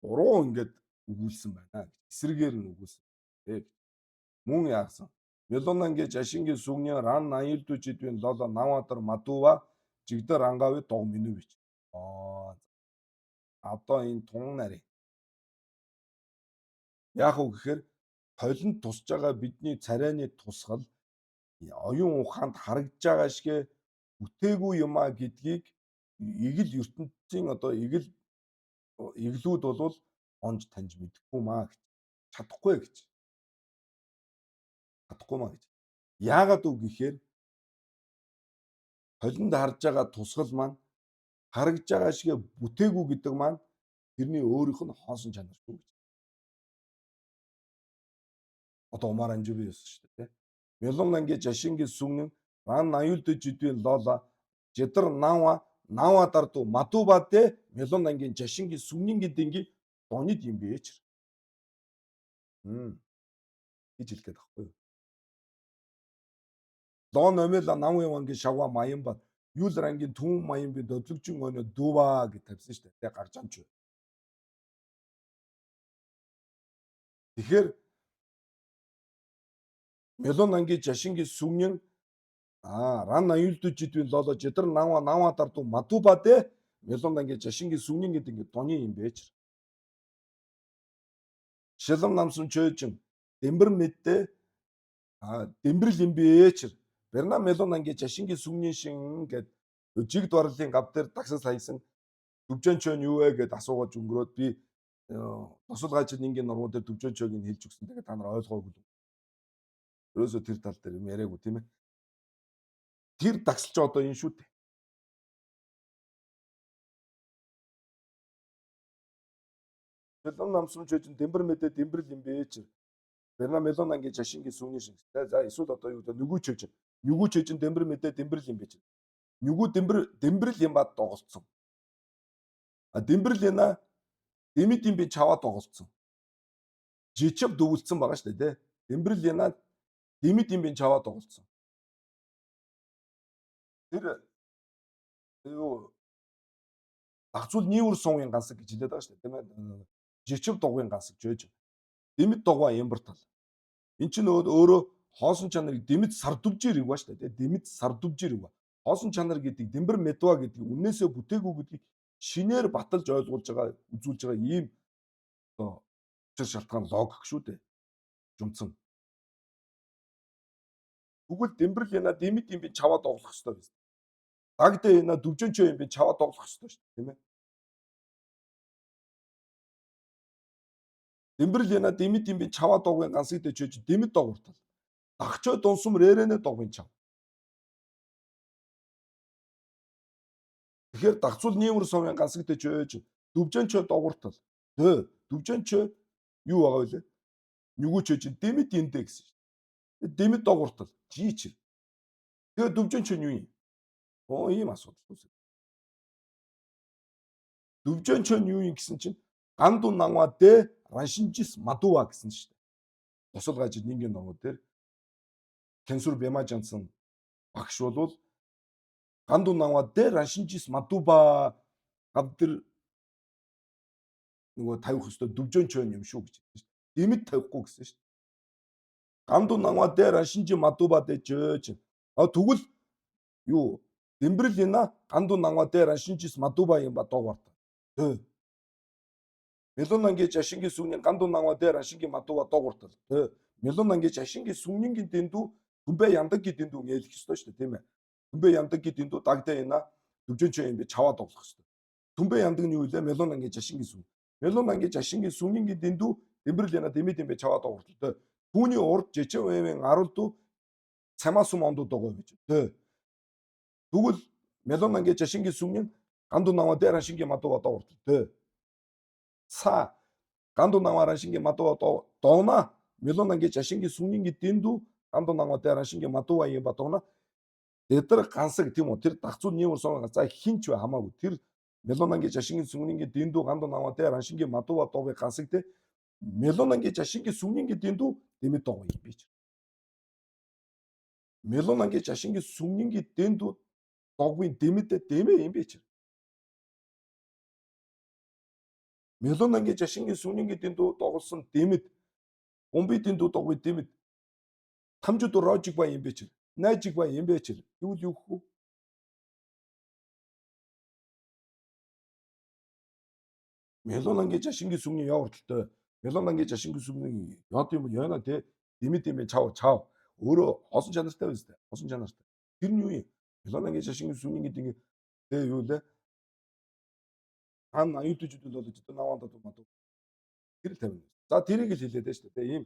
буруу ингээд өгүүлсэн байна. Эсрэгээр нь өгүүлсэн. Тэг. Мөн яасан? Мелонангийн жашингийн сүгний ран 80 жидвэн лоло навадар мадува жигдэр ангави дог минү бич. Аа. Одоо энэ тун нарийн. Яг уу гэхээр толинд тусж байгаа бидний царайны тусгал оюун ухаанд харагдж байгаа шигэ бүтээгүй юм а гэдгийг эгэл ертөнцийн одоо эгэл эглүүд бол онж таньж мэдэхгүй маа гэж чадахгүй гэж чадахгүй маа гэж. Яагаад үг гэхээр толинд харж байгаа тусгал маань харагдж байгаа шигэ бүтээгүй гэдэг маань тэрний өөрийнх нь хоосон чанар шүү гэж. Одоо Умар Анжуби юусан шүү дээ. Меломнанги жашинги сүнэн ран 80 жидвэн лола жидар нава нава дарду мадубаде меломнангийн жашинги сүннинги динги донид юм бэ ч. Гэж хэлэх гээд байхгүй юу? Лон номела нам яванги шава маян ба юул рангийн түн маян би додлогжин өнө дува гэж тавьсан шүү дээ. Тэ гарч амч. Тэгэхээр мелонанги жашинги сүнэн ран 80 жидвэн лоло жидар нава нава дарду мадубаде мелонанги жашинги сүнэн гэдэг ингэ доны юм бэ ч. Шилам намсан чөөжин дэмбэр мэддэ дэмбэрл юм бэ ч. Берна мелонанги жашинги сүнэн шин гэд жиг дуарлын гав дээр таксас хайсан дүвжэн чөн юу вэ гэд асуугаад өнгөрөөд би тусалгаажид ингийн нурмуу дээр дүвжэн чөөг нь хэлж өгсөн. Тэгээд та нар ойлгоогүй. Ерөөсөө тэр тал дээр юм яриаггүй, тийм ээ. Тэр дагсалч одоо энэ шүү дээ. Мелон намсан чөжин дэмбэр мэдээ дэмбэрл юм бэ чи. Берна мелонанги жашинги сүний шин. За эсвэл одоо юу гэдэг нүгүү чөжин. Нүгүү чөжин дэмбэр мэдээ дэмбэрл юм бэ чи. Нүгүү дэмбэр дэмбэрл юм ба доголцсон. А дэмбэрл яна дэмэд юм би чаваа доголцсон. Жичв дөвөлцсөн байгаа шүү дээ, тэ. Дэмбэрл яна дэмэд юм би чаваа доголцсон. Тэр юу дагцуул нийвэр суугийн гансаг гэж хэлээд байгаа шүү дээ, тийм ээ. Жичв дугуйн гансаг жөөж. Дэмэд дугуй ямбар тал. Эн чинь өөрөө хоосон чанарыг дэмэд сардвжир юм ба шүү дээ, дэмэд сардвжир юм ба. Хоосон чанар гэдэг дэмбэр медва гэдэг үннээсээ бүтээгүй гэдгийг шинээр баталж ойлгуулж байгаа, үзүүлж байгаа ийм одоо учир шалтгаан логик шүү дээ. Жумцсан. Тэгвэл дэмбэрл яна дэмэд юм би чаваа доглох хэрэгтэй байсан. Дагд яна дүвжэнчөө юм би чаваа доглох хэрэгтэй шүү дээ, тийм ээ. Дэмбэрл яна дэмэд юм би чаваа догвын гансыг дэчөөж дэмэд догвортал. Дагчой дунсам рэрэнэ догвын чав. Тэгэхээр дагцуул нийвэр совын гансыг дэчөөж дүвжэнчөө догвортал. Дөө дүвжэнчөө юу байгаа вэ? Нүгүүчөөж дэмэд эндэ гэсэн шүү дээ. Дэмэд догвортал жийч. Тэгээ дүвжэнчөө юу юм? Оо ийм асуудал үүсэ. Дүвжэнчөө юу юм гэсэн чинь ганду нанва дэ раншинжис мадува гэсэн шүү дээ. Тусал гажид нингийн номууд дээр Кенсүр Бямажансан багш болвол ганду нанва дэ раншинжис мадуба гав тэр нөгөө тавих өстө дүвжэн чөн юм шүү гэж хэлсэн шүү дээ. Дэмэд тавихгүй гэсэн шүү дээ. Ганду нанва дэ раншинжи мадуба дэ жөөж. А тэгвэл юу дэмбэрл яна ганду нанва дэ раншинжис мадуба юм ба догварт. Дөө. Мелонанги жашинги сүнийн ганду нанва дээр ашинги мадуба догвартал. Дөө. Мелонанги жашинги сүннингийн дэндүү түмбэ яндаги дэндүү ээлэх ёстой шүү дээ, тийм ээ. Түмбэ яндаги дэндүү дагдаа яна дүвжэнчөө юм би чаваа доглох ёстой. Түмбэ яндаг нь юу вэ? Мелонанги жашинги сүн. Мелонанги жашинги сүннингийн дэндүү дэмбэрл яна дэмэд юм бэ чаваа догвартал. Дөө. Түүний урд жижиг арулдуу цамаа сүм ондууд байгаа гэж. Дөө. Тэгвэл мелонанги жашинги сүнийн ганду нава дээр ашинги мадуба догвартал. Дөө. Ца ганду наваран шинги мадуа доона мелонанги жашинги сүнинги дэндүү ганду нава дээр шинги мадуа юм ба доона тэд нар гансаг тийм үү тэр дагцуу нийвэр сон за хинч бай хамаагүй тэр мелонанги жашинги сүнинги дэндүү ганду нава дээр шинги мадуа доог гансаг те Мелонанги жашинги сүмнинги дэндүү дэмэд догоо юм би. Мелонанги жашинги сүмнинги дэндүү догвын дэмэд дэмэ юм би. Мелонанги жашинги сүмнинги дэндүү доголсон дэмэд гумби дэндүү догвын дэмэд тамжууд рожиг ба юм би. Найжиг ба юм би. Гэвэл юу гэх вэ? Мелонанги жашинги сүмний яа хүртэлтэй Мелонанги жашинги сүмний яд юм яна те дэмэд юм чав чав өөрөө олон чанартай биз дээ. Олон чанартай. Тэр нь юу юм? Мелонанги жашинги сүмний гэдэг ингэ тэ юу лээ? Ан аюулжүүд бол болж наваанд мад. Тэр л тавина. За тэрийг л хэлээд байна шүү дээ. Ийм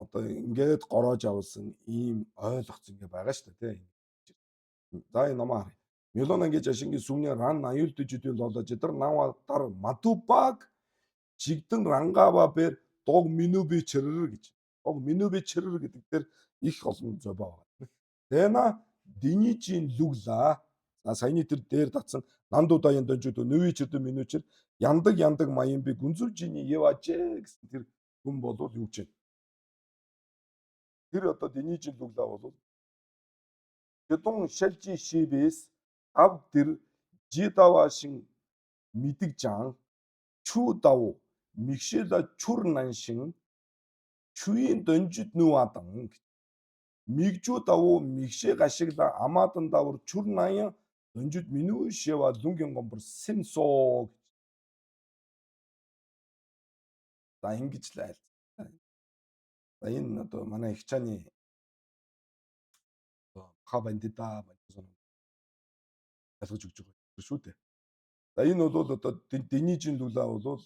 одоо ингээд гороож авсан ийм ойлгоц ингээ байгаа шүү дээ. За энэ номоо харъя. Мелонанги жашинги сүмний ран аюулжүүдийн лолож дар наваа дар мадубаг жигдэн рангава бэр дог минүби чирэр гэж. Дог минүби чирэр гэдэг дээр их олон зобоо байна. Тэна динижин люгла. За саяны тэр дээр татсан нандуудаа яндонжууд нүви чирдэн минүчэр яндаг яндаг маян би гүнзүвжиний яважээ гэсэн тэр хүн болвол юу гэж. Тэр одоо динижин люгла болвол Тэдун шалжи шибэс ав дэр жидавашин мэдэг жан чүү дав мигшэла чүр наншин чүйн донжид нүадан мигжүү давуу мигшээ гашигла амаадан давар чүр наян донжид минүү шева лүнгийн гомбор симсоо гэж. За ингэж л айл. За энэ одоо манай их чаны ха бандида бандисан ялгаж өгч байгаа шүү дээ. За энэ бол одоо дэнижин лүлаа бол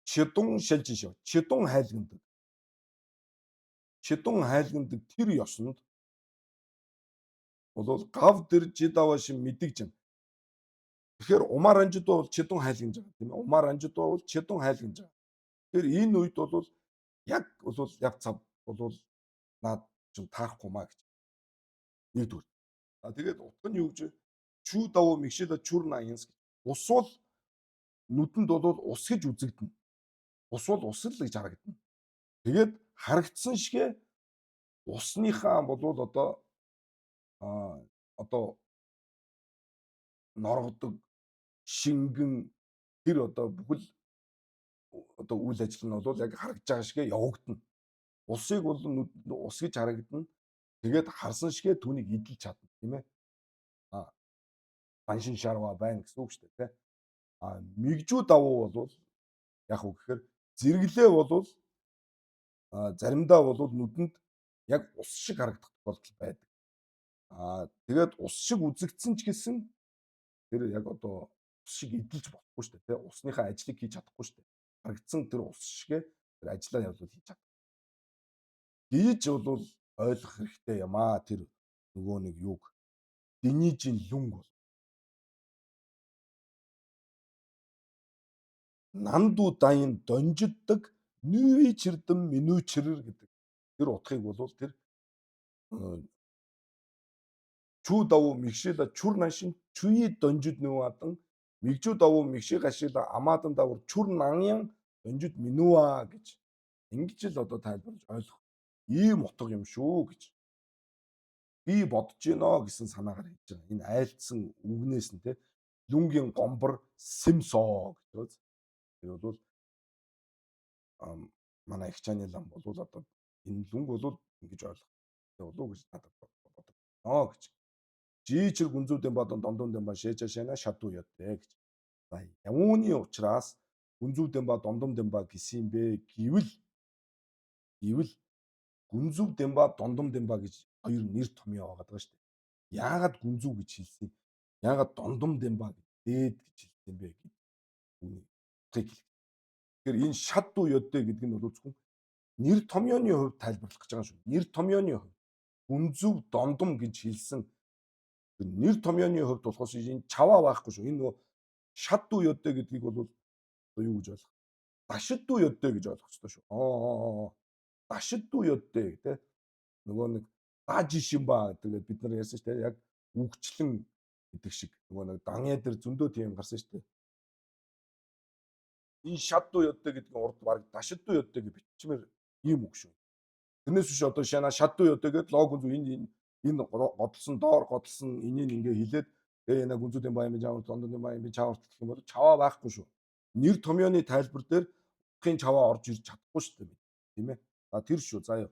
чидун шалжин шив. Чидун хайлгандаг. Чидун хайлгандаг тэр ёсонд бол гав дэр жидавашин мэдэгжин. Тэгэхээр умаар анжид бол чидун хайлганж байгаа тийм ээ. Умаар анжид бол чидун хайлганж байгаа. Тэгэхээр энэ үед бол яг бол яв цав бол наад чинь таарахгүй маа гэж. Нэгдүгээр. А тэгээд утга нь юу гэж чүү давуу мигшила чүр наянс ус бол нүдэнд бол ус гэж үзэгдэнэ. Ус бол ус л гэж харагдана. Тэгээд харагдсан шигэ усныхаа болвол одоо одоо норгодог шингэн тэр одоо бүхэл одоо үйл ажил нь бол яг харагдж байгаа шигэ явагдана. Усыг бол ус гэж харагдана. Тэгээд харсан шигэ түүнийг эдэлж чадна тийм ээ. А баншин шарва байна гэсэн үг шүү дээ тийм. А мигжүү давуу бол яг уу гэхээр зэрэглээ болвол заримдаа бол нүдэнд яг ус шиг харагдах тохиолдол байдаг. Аа тэгээд ус шиг үзэгдсэн ч гэсэн тэр яг одоо ус шиг эдэлж болохгүй шүү дээ тийм. Усныхаа ажлыг хийж чадахгүй шүү дээ. Харагдсан тэр ус шигэ тэр ажлаа явуул хийж чадахгүй. Гэж бол ойлгох хэрэгтэй юм аа тэр нөгөө нэг юг дэнижин лүнг бол нанду дайн донжиддаг нүүви чирдэм минүү чирэр гэдэг тэр утгыг бол тэр чүү давуу мигшила чүр наншин чүи донжид нүү адан мигжүү давуу мигши гашила амаадан давуур чүр нанян донжид минүүа гэж ингэж л одоо тайлбарлаж ойлгох ийм утга юм шүү гэж би бодож гинэ гэсэн санаагаар хэлж байгаа. Энэ айлдсан үгнээс нь те лүнгийн гомбор симсоо гэж байна. Тэр бол манай их чаны лам бол одоо энэ лүнг бол ингэж ойлгох болов гэж надад бодогдно гэж. Жичэр гүнзүүдэн бадон дондон ба шээжа шана шатуу ядэ гэж. За явууны учраас гүнзүүдэн ба дондом ба гэсэн бэ гэвэл гүнзүү дэмба дондом дэмба гэж хоёр нэр томьёо байгаа даа шүү дээ. Яагаад гүнзүү гэж хэлсэн? Яагаад дондом дэмба гэж дээд гэж хэлсэн бэ гэж үүний утгыг хэлэх. Тэгэхээр энэ шат дуу ёддэ гэдэг нь бол зөвхөн нэр томьёоны хувьд тайлбарлах гэж байгаа шүү. Нэр томьёоны хувьд гүнзүү дондом гэж хэлсэн нэр томьёоны хувьд болохоос энэ чаваа байхгүй шүү. Энэ нөгөө шат дуу ёддэ гэдгийг бол одоо юу гэж ойлгох? Дашид дуу ёддэ гэж ойлгох ёстой шүү. Дашид дуу ёддэ гэдэг нөгөө нэг даажишимба гэдэг бид нар ярьсан шүү дээ. Яг үгчлэн гэдэг шиг нөгөө нэг дангья дээр зөндөө тийм гарсан шүү дээ. Энэ шаддуу ёдтой гэдэг нь урд баг дашиддуу ёдтой гэж бичмээр ийм үг шүү. Тэрнээс биш одоо шана шаддуу ёдтой гэдэг лог гүнзүү энэ энэ годлсон доор годлсон энийг ингээ хилээд тэгээ яна гүнзүүдийн баян би жаавар лондоны баян би чавар гэх юм бол чаваа байхгүй шүү. Нэр томьёоны тайлбар дээр утгын чаваа орж ирж чадахгүй шүү дээ. Тийм ээ. За тэр шүү заяа.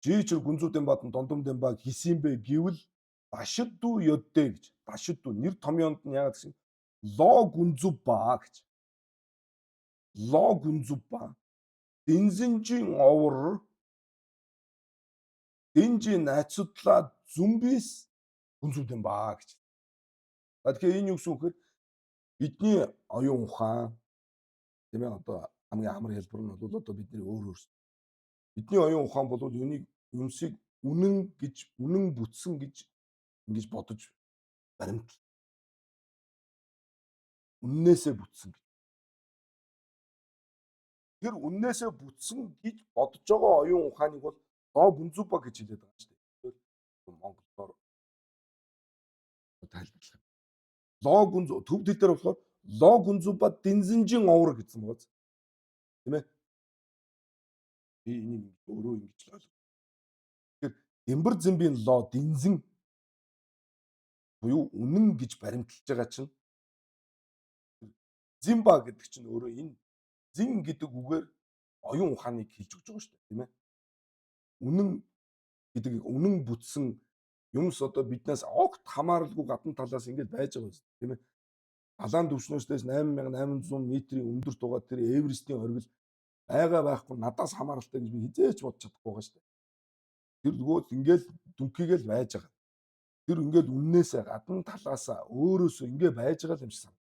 Жичэр гүнзүүдийн бадан дондомдын баг хийсэн бэ гэвэл дашиддуу ёдтой гэж. Дашиддуу нэр томьёонд нь яагаад гэсэн ло гүнзүү ба гэж. Ло гүнзүү ба. Дэнзэнжин овор дэнжи найцудлаа зүмбис гүнзүүдэн ба гэж. За тэгэхээр энэ юу гэсэн үг вэ? Бидний оюун ухаан тийм ээ одоо хамгийн амар хэлбэр нь бол одоо бидний өөр өөрсдөө. Бидний оюун ухаан бол юуны юмсыг үнэн гэж үнэн бүтсэн гэж ингэж бодож баримтал. Үннээсээ бүтсэн гэж. Тэр үннээсээ бүтсэн гэж бодож байгаа оюун ухааныг бол лог гүнзүүба гэж хэлээд байгаа шүү дээ. Монголоор тайлбарлах юм. Лог гүнзүү төв төл дээр болохоор лог гүнзүүба дэнзэнжин овор гэсэн байгаа. Тийм ээ. Би энийг өөрөө ингэж л ойлгоо. Тэгэхээр Дэмбэр зэмбийн ло дэнзэн буюу үнэн гэж баримталж байгаа чинь зимба гэдэг чинь өөрөө энэ зин гэдэг үгээр оюун ухааныг хэлж өгч байгаа шүү дээ, тийм ээ. Үнэн гэдэг үнэн бүтсэн юмс одоо биднээс огт хамааралгүй гадна талаас ингэж байж байгаа юм, тийм ээ. Далайн түвшнөөс 8800 метрийн өндөрт байгаа тэр Эверестийн оргил байгаа байхгүй надаас хамааралтай гэж би хизээч бодож чадахгүй байгаа шүү дээ. Тэр нөгөө ингээл дүнхийгээл байж байгаа. Тэр ингээл үннээсээ гадна талаасаа өөрөөсөө ингээ байж байгаа юм шиг санагдав.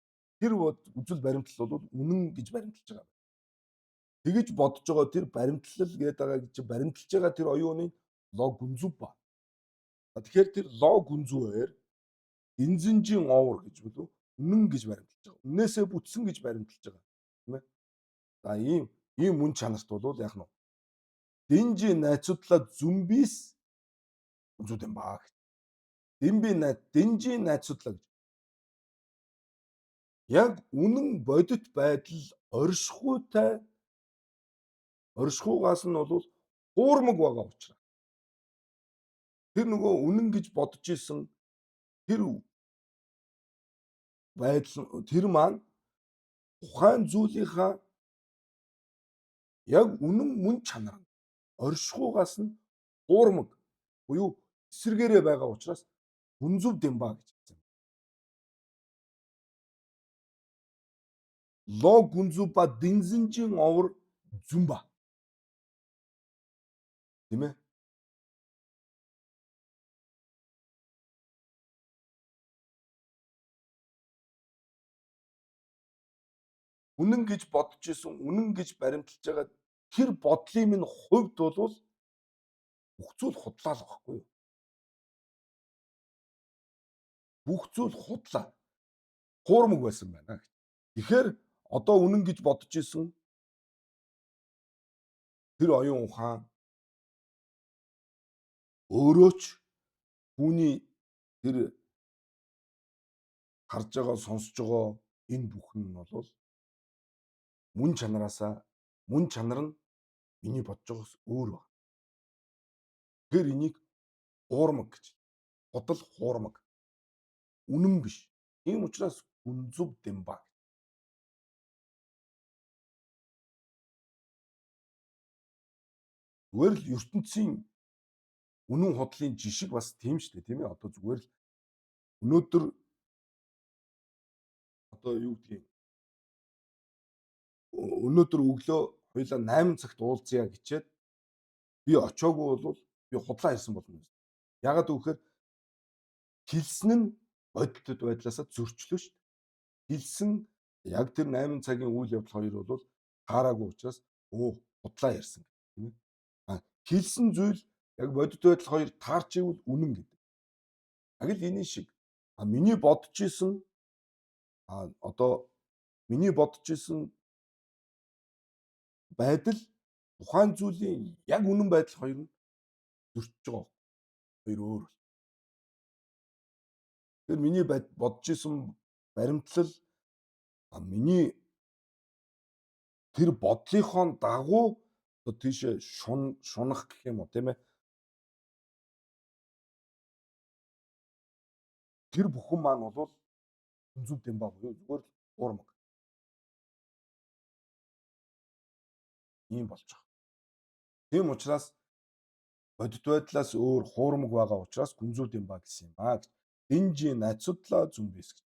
Тэр үзэл баримтлал бол үнэн гэж баримталж байгаа. Тэгэж бодож байгаа тэр баримтлал гэдэг байгаа гэж баримталж байгаа тэр оюуны лог гүнзүү ба. Тэгэхээр тэр лог гүнзүүээр энзэнжин овор гэж билүү үнэн гэж баримталж байгаа. Үннээсээ бүтсэн гэж баримталж байгаа. Тийм ээ. За ийм мөн чанарт бол яг нь дэнжи найцудлаа зүмбис гүнзүүд юм ба гэж. Дэмби найз дэнжи найцудлаа гэж. Яг үнэн бодит байдал оршихуйтай оршихуйгаас нь бол хуурмаг байгаа учраас тэр нөгөө үнэн гэж бодож исэн тэр байдал тэр маань тухайн зүйлийнхаа яг үнэн мөн чанар нь оршихуйгаас нь хуурмаг буюу эсэргээрээ байгаа учраас гүнзүү дэмба гэж хэлсэн. Ло гүнзүү ба дэнзэнжин овор зүмба. Тийм ээ? Үнэн гэж бодож исэн, үнэн гэж баримталж байгаа тэр бодлын минь хувьд бол бүх зүйл худлаа л байхгүй юу? Бүх зүйл худлаа. Хуурмаг байсан байна гэж. Тэгэхээр одоо үнэн гэж бодож исэн тэр оюун ухаан өөрөө ч түүний тэр харж байгаа, сонсож байгаа энэ бүхэн нь бол мөн чанараасаа мөн чанар нь миний бодож байгаас өөр байна. Тэгэхээр энийг хуурмаг гэж. Худал хуурмаг. Үнэн биш. Ийм учраас гүнзүү дэмба. Зүгээр л ертөнцийн үнэн худлын жишг бас тийм шүү дээ, тийм ээ. Одоо зүгээр л өнөөдөр одоо юу гэдгийг өнөөдөр өглөө хоёлаа 8 цагт уулзъя гэчээд би очиагүй бол би худлаа хийсэн болно. Ягаад гэвэл хэлсэн нь бодит байдлаасаа зөрчлөө шүү дээ. Хэлсэн яг тэр 8 цагийн үйл явдал хоёр бол таараагүй учраас худлаа ярьсан гэх тийм ээ. А хэлсэн зүйл яг бодит байдал хоёр таарч ивэл үнэн гэдэг. Яг л энэ шиг. А миний бодож исэн одоо миний бодож исэн байдал тухайн зүйлийн яг үнэн байдал хоёр нь зөрчиж байгаа. Хоёр өөр. Тэгэхээр миний бодож исэн баримтлал миний Тэр бодлынхоо дагуу одоо тийшээ шунах гэх юм уу, тийм ээ. Тэр бүхэн маань бол гүнзүү дэмба буюу зүгээр л уурмаг. Ийм болж байгаа. Тийм учраас бодит байдлаас өөр хуурмаг байгаа учраас гүнзүү дэмба гэсэн юм аа гэж. Дэнжи нацудлаа зүмбэс гэж.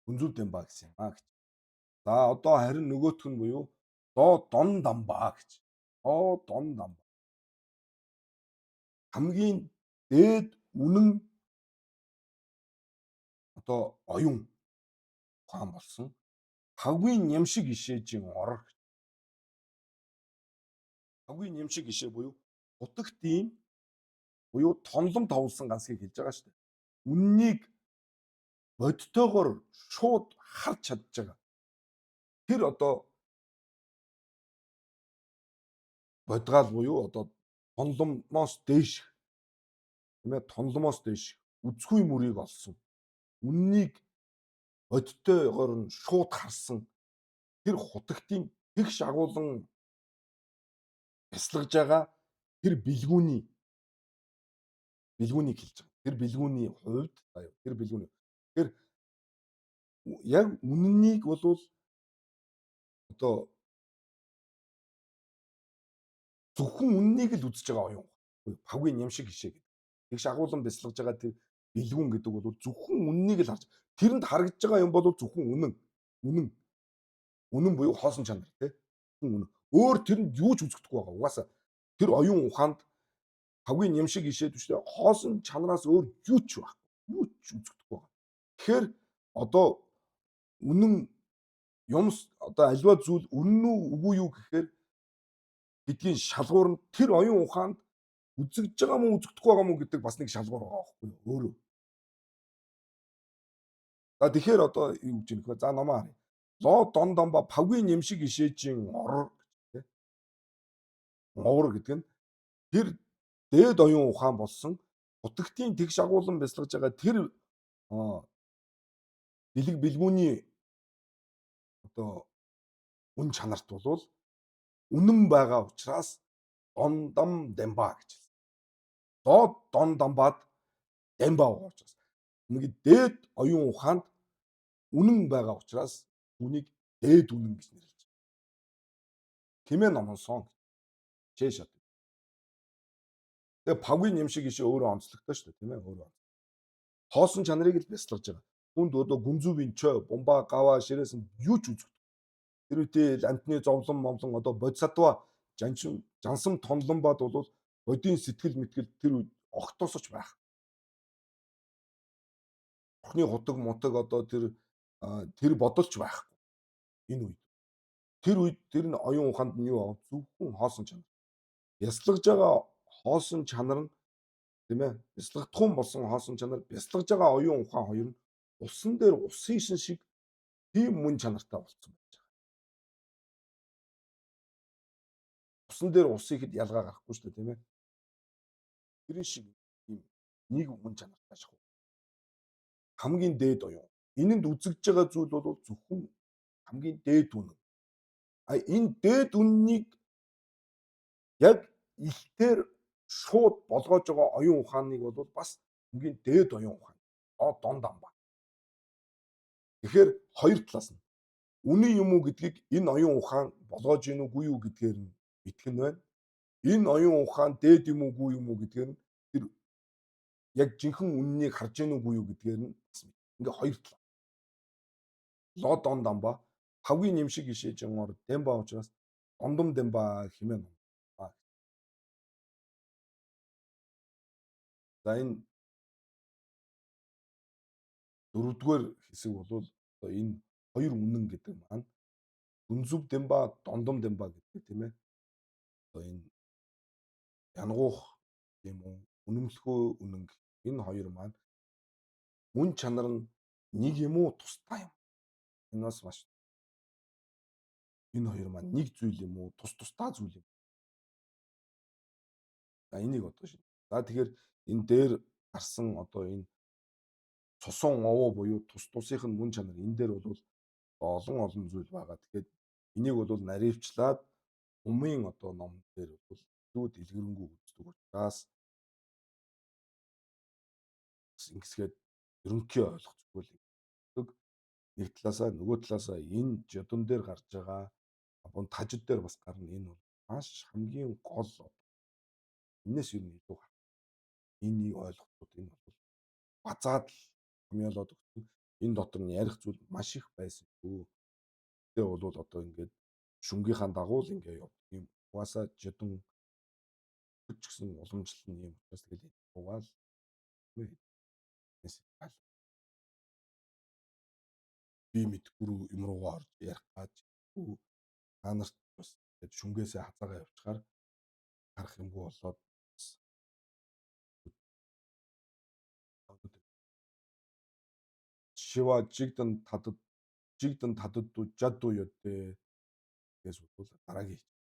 Гүнзүү дэмба гэсэн юм аа гэж. За одоо харин нөгөөх нь буюу доо дон дамбаа гэж. Доо дон дамба. Хамгийн дээд үнэн одоо оюун ухаан болсон. Хавгийн нямшиг ишээжин орор. Хавгийн нямшиг ишээ буюу хутагтын буюу тонлом товлсон гансгийг хэлж байгаа шүү дээ. Үннийг бодтойгоор шууд харж чадж байгаа. Тэр одоо бодгаал буюу одоо тонломоос дээш, тийм ээ, тонломоос дээш үзгүй мөрийг олсон. Үннийг бодтойгоор нь шууд харсан тэр хутагтын тэгш агуулan бясалгаж байгаа тэр бэлгүүнийг хэлж байгаа. Тэр бэлгүүний хувьд тэр бэлгүүний. Тэгэхээр яг үннийг болвол одоо зөвхөн үннийг л үзэж байгаа оюун. Павгийн ням шиг хишээ гэдэг. Тэгш агуулan бясалгаж байгаа тэр бэлгүүн гэдэг бол зөвхөн үннийг л харж, тэрэнд харагдж байгаа юм бол зөвхөн үнэн. Үнэн. Үнэн буюу хоосон чанар, тий. Зөвхөн үнэн. Өөр тэрэнд юу ч үзэгдэхгүй байгаа. Угаасаа тэр оюун ухаанд хавгийн ням шиг ишээд биш үү? Хоосон чанараас өөр юу ч байхгүй. Юу ч үзэгдэхгүй байгаа. Тэгэхээр одоо үнэн юмс одоо альва зүйл үнэн үү үгүй юу гэхээр гэдгийн шалгуур нь тэр оюун ухаанд үзэгдэж байгаа мó үзэгдэхгүй байгаа мó гэдэг бас нэг шалгуур байгаа байхгүй юу? Өөрөө. За тэгэхээр одоо юу гэж юм бэ? За номоо харъя. Лоо дон донба павгийн ням шиг ишээжин орор гэж, тэ. Овор гэдэг нь тэр дээд оюун ухаан болсон хутагтын тэгш агуулan бясалгаж байгаа тэр бэлэг бэлгүүний одоо үн чанарт болвол үнэн байгаа учраас дондам дамба гэж хэлсэн. Доод дон дамбад дамба байгаа учраас нэг дээд оюун ухаанд үнэн байгаа учраас түүнийг дээд үнэн гэж нэрлэж байна. Химээ номонсон гэж. Шат. Тэгээ павгийн юм шиг ишээ өөрөө онцлогтой шүү дээ, тийм ээ, өөрөө. Хоосон чанарыг л бясалгаж байгаа. Хүнд одоо гүнзүүвийн чой, бумба, гава, ширээс нь юу ч үзэгдэхгүй. Тэр үедээ амтны зовлон момлон одоо бодисатва жаншин жансам тонломбад бол бодийн сэтгэл мэтгэл тэр үед огтосоч байх. Бурхны хутаг мутаг одоо тэр бодолч байхгүй. Энэ үед. Тэр үед тэр нь оюун ухаанд нь юу аа? Зөвхөн хоосон чанар. Бясалгаж байгаа хоосон чанар нь, тийм ээ, бясалгадахуун болсон хоосон чанар, бясалгаж байгаа оюун ухаан хоёр нь усан дээр ус хийсэн шиг тийм мөн чанартай болсон байж байгаа. Усан дээр ус хийхэд ялгаа гарахгүй шүү дээ, тийм ээ. Тэр шиг ийм нэг мөн чанартай шахуу. Хамгийн дээд оюун. Энэнд үзэгдэж байгаа зүйл бол зөвхөн хамгийн дээд үнэн. А энэ дээд үннийг яг илтээр шууд болгоож байгаа оюун ухааныг бол бас хамгийн дээд оюун ухаан. Дон дамба. Тэгэхээр хоёр талаас нь үнэн юм уу гэдгийг энэ оюун ухаан болгоож гин үгүй юу гэдгээр нь мэдэх нь байна. Энэ оюун ухаан дээд юм уугүй юм уу гэдгээр нь тэр яг жинхэнэ үннийг харж гин үгүй юу гэдгээр нь бас ингээ хоёр тал. Ло дон дамба хавгийн ням шиг ишээж ангоор дэмба учраас дондом дэмба хэмээн. За энэ дөрөвдүгээр хэсэг бол одоо энэ хоёр үнэн гэдэг маань гүнзүв дэмба, дондом дэмба гэдэг, тийм ээ. Одоо энэ янгуух юм уу, үнэмлэхөө үнэн энэ хоёр маань мөн чанар нь нэг юм уу тусдаа юм. Энэ бас маш энэ хоёр маань нэг зүйл юм уу, тус тусдаа зүйл юм. За энийг одоо шин. За тэгэхээр энэ дээр гарсан одоо энэ цусан овоо буюу тус тусынх нь мөн чанар энэ дээр бол Олон олон зүйл байгаа. Тэгэхээр энийг бол наривчлаад умын одоо ном дээр бол илүү дэлгэрэнгүй үздэг учраас ингэсгээд ерөнхий ойлгох зүйл нэг талаасаа, нөгөө талаасаа энэ жодон дээр гарч байгаа бун тажид дээр бас гарна. Энэ бол маш хамгийн гол, энэс юу нэг илүү энийг ойлгоход энэ бол базаад л томьёолоод өгсөн. Энэ дотор нь ярих зүйл маш их байсан шүү. Тэгээ бол одоо ингээд шүнгийнхаа дагуу л ингээ явдаг юм. Угаасаа жодон ч гэсэн уламжлал нь юм учраас тэгэл угаал би мэдгүй юм руугаа орж ярих гаж та нарт бас шүнгээсээ хазаагаа явчихаар харах юмгүй болоод Шива жигдан тадад жигдан тадад жадду ёдэ гэж бодвол дараагийн хичээл.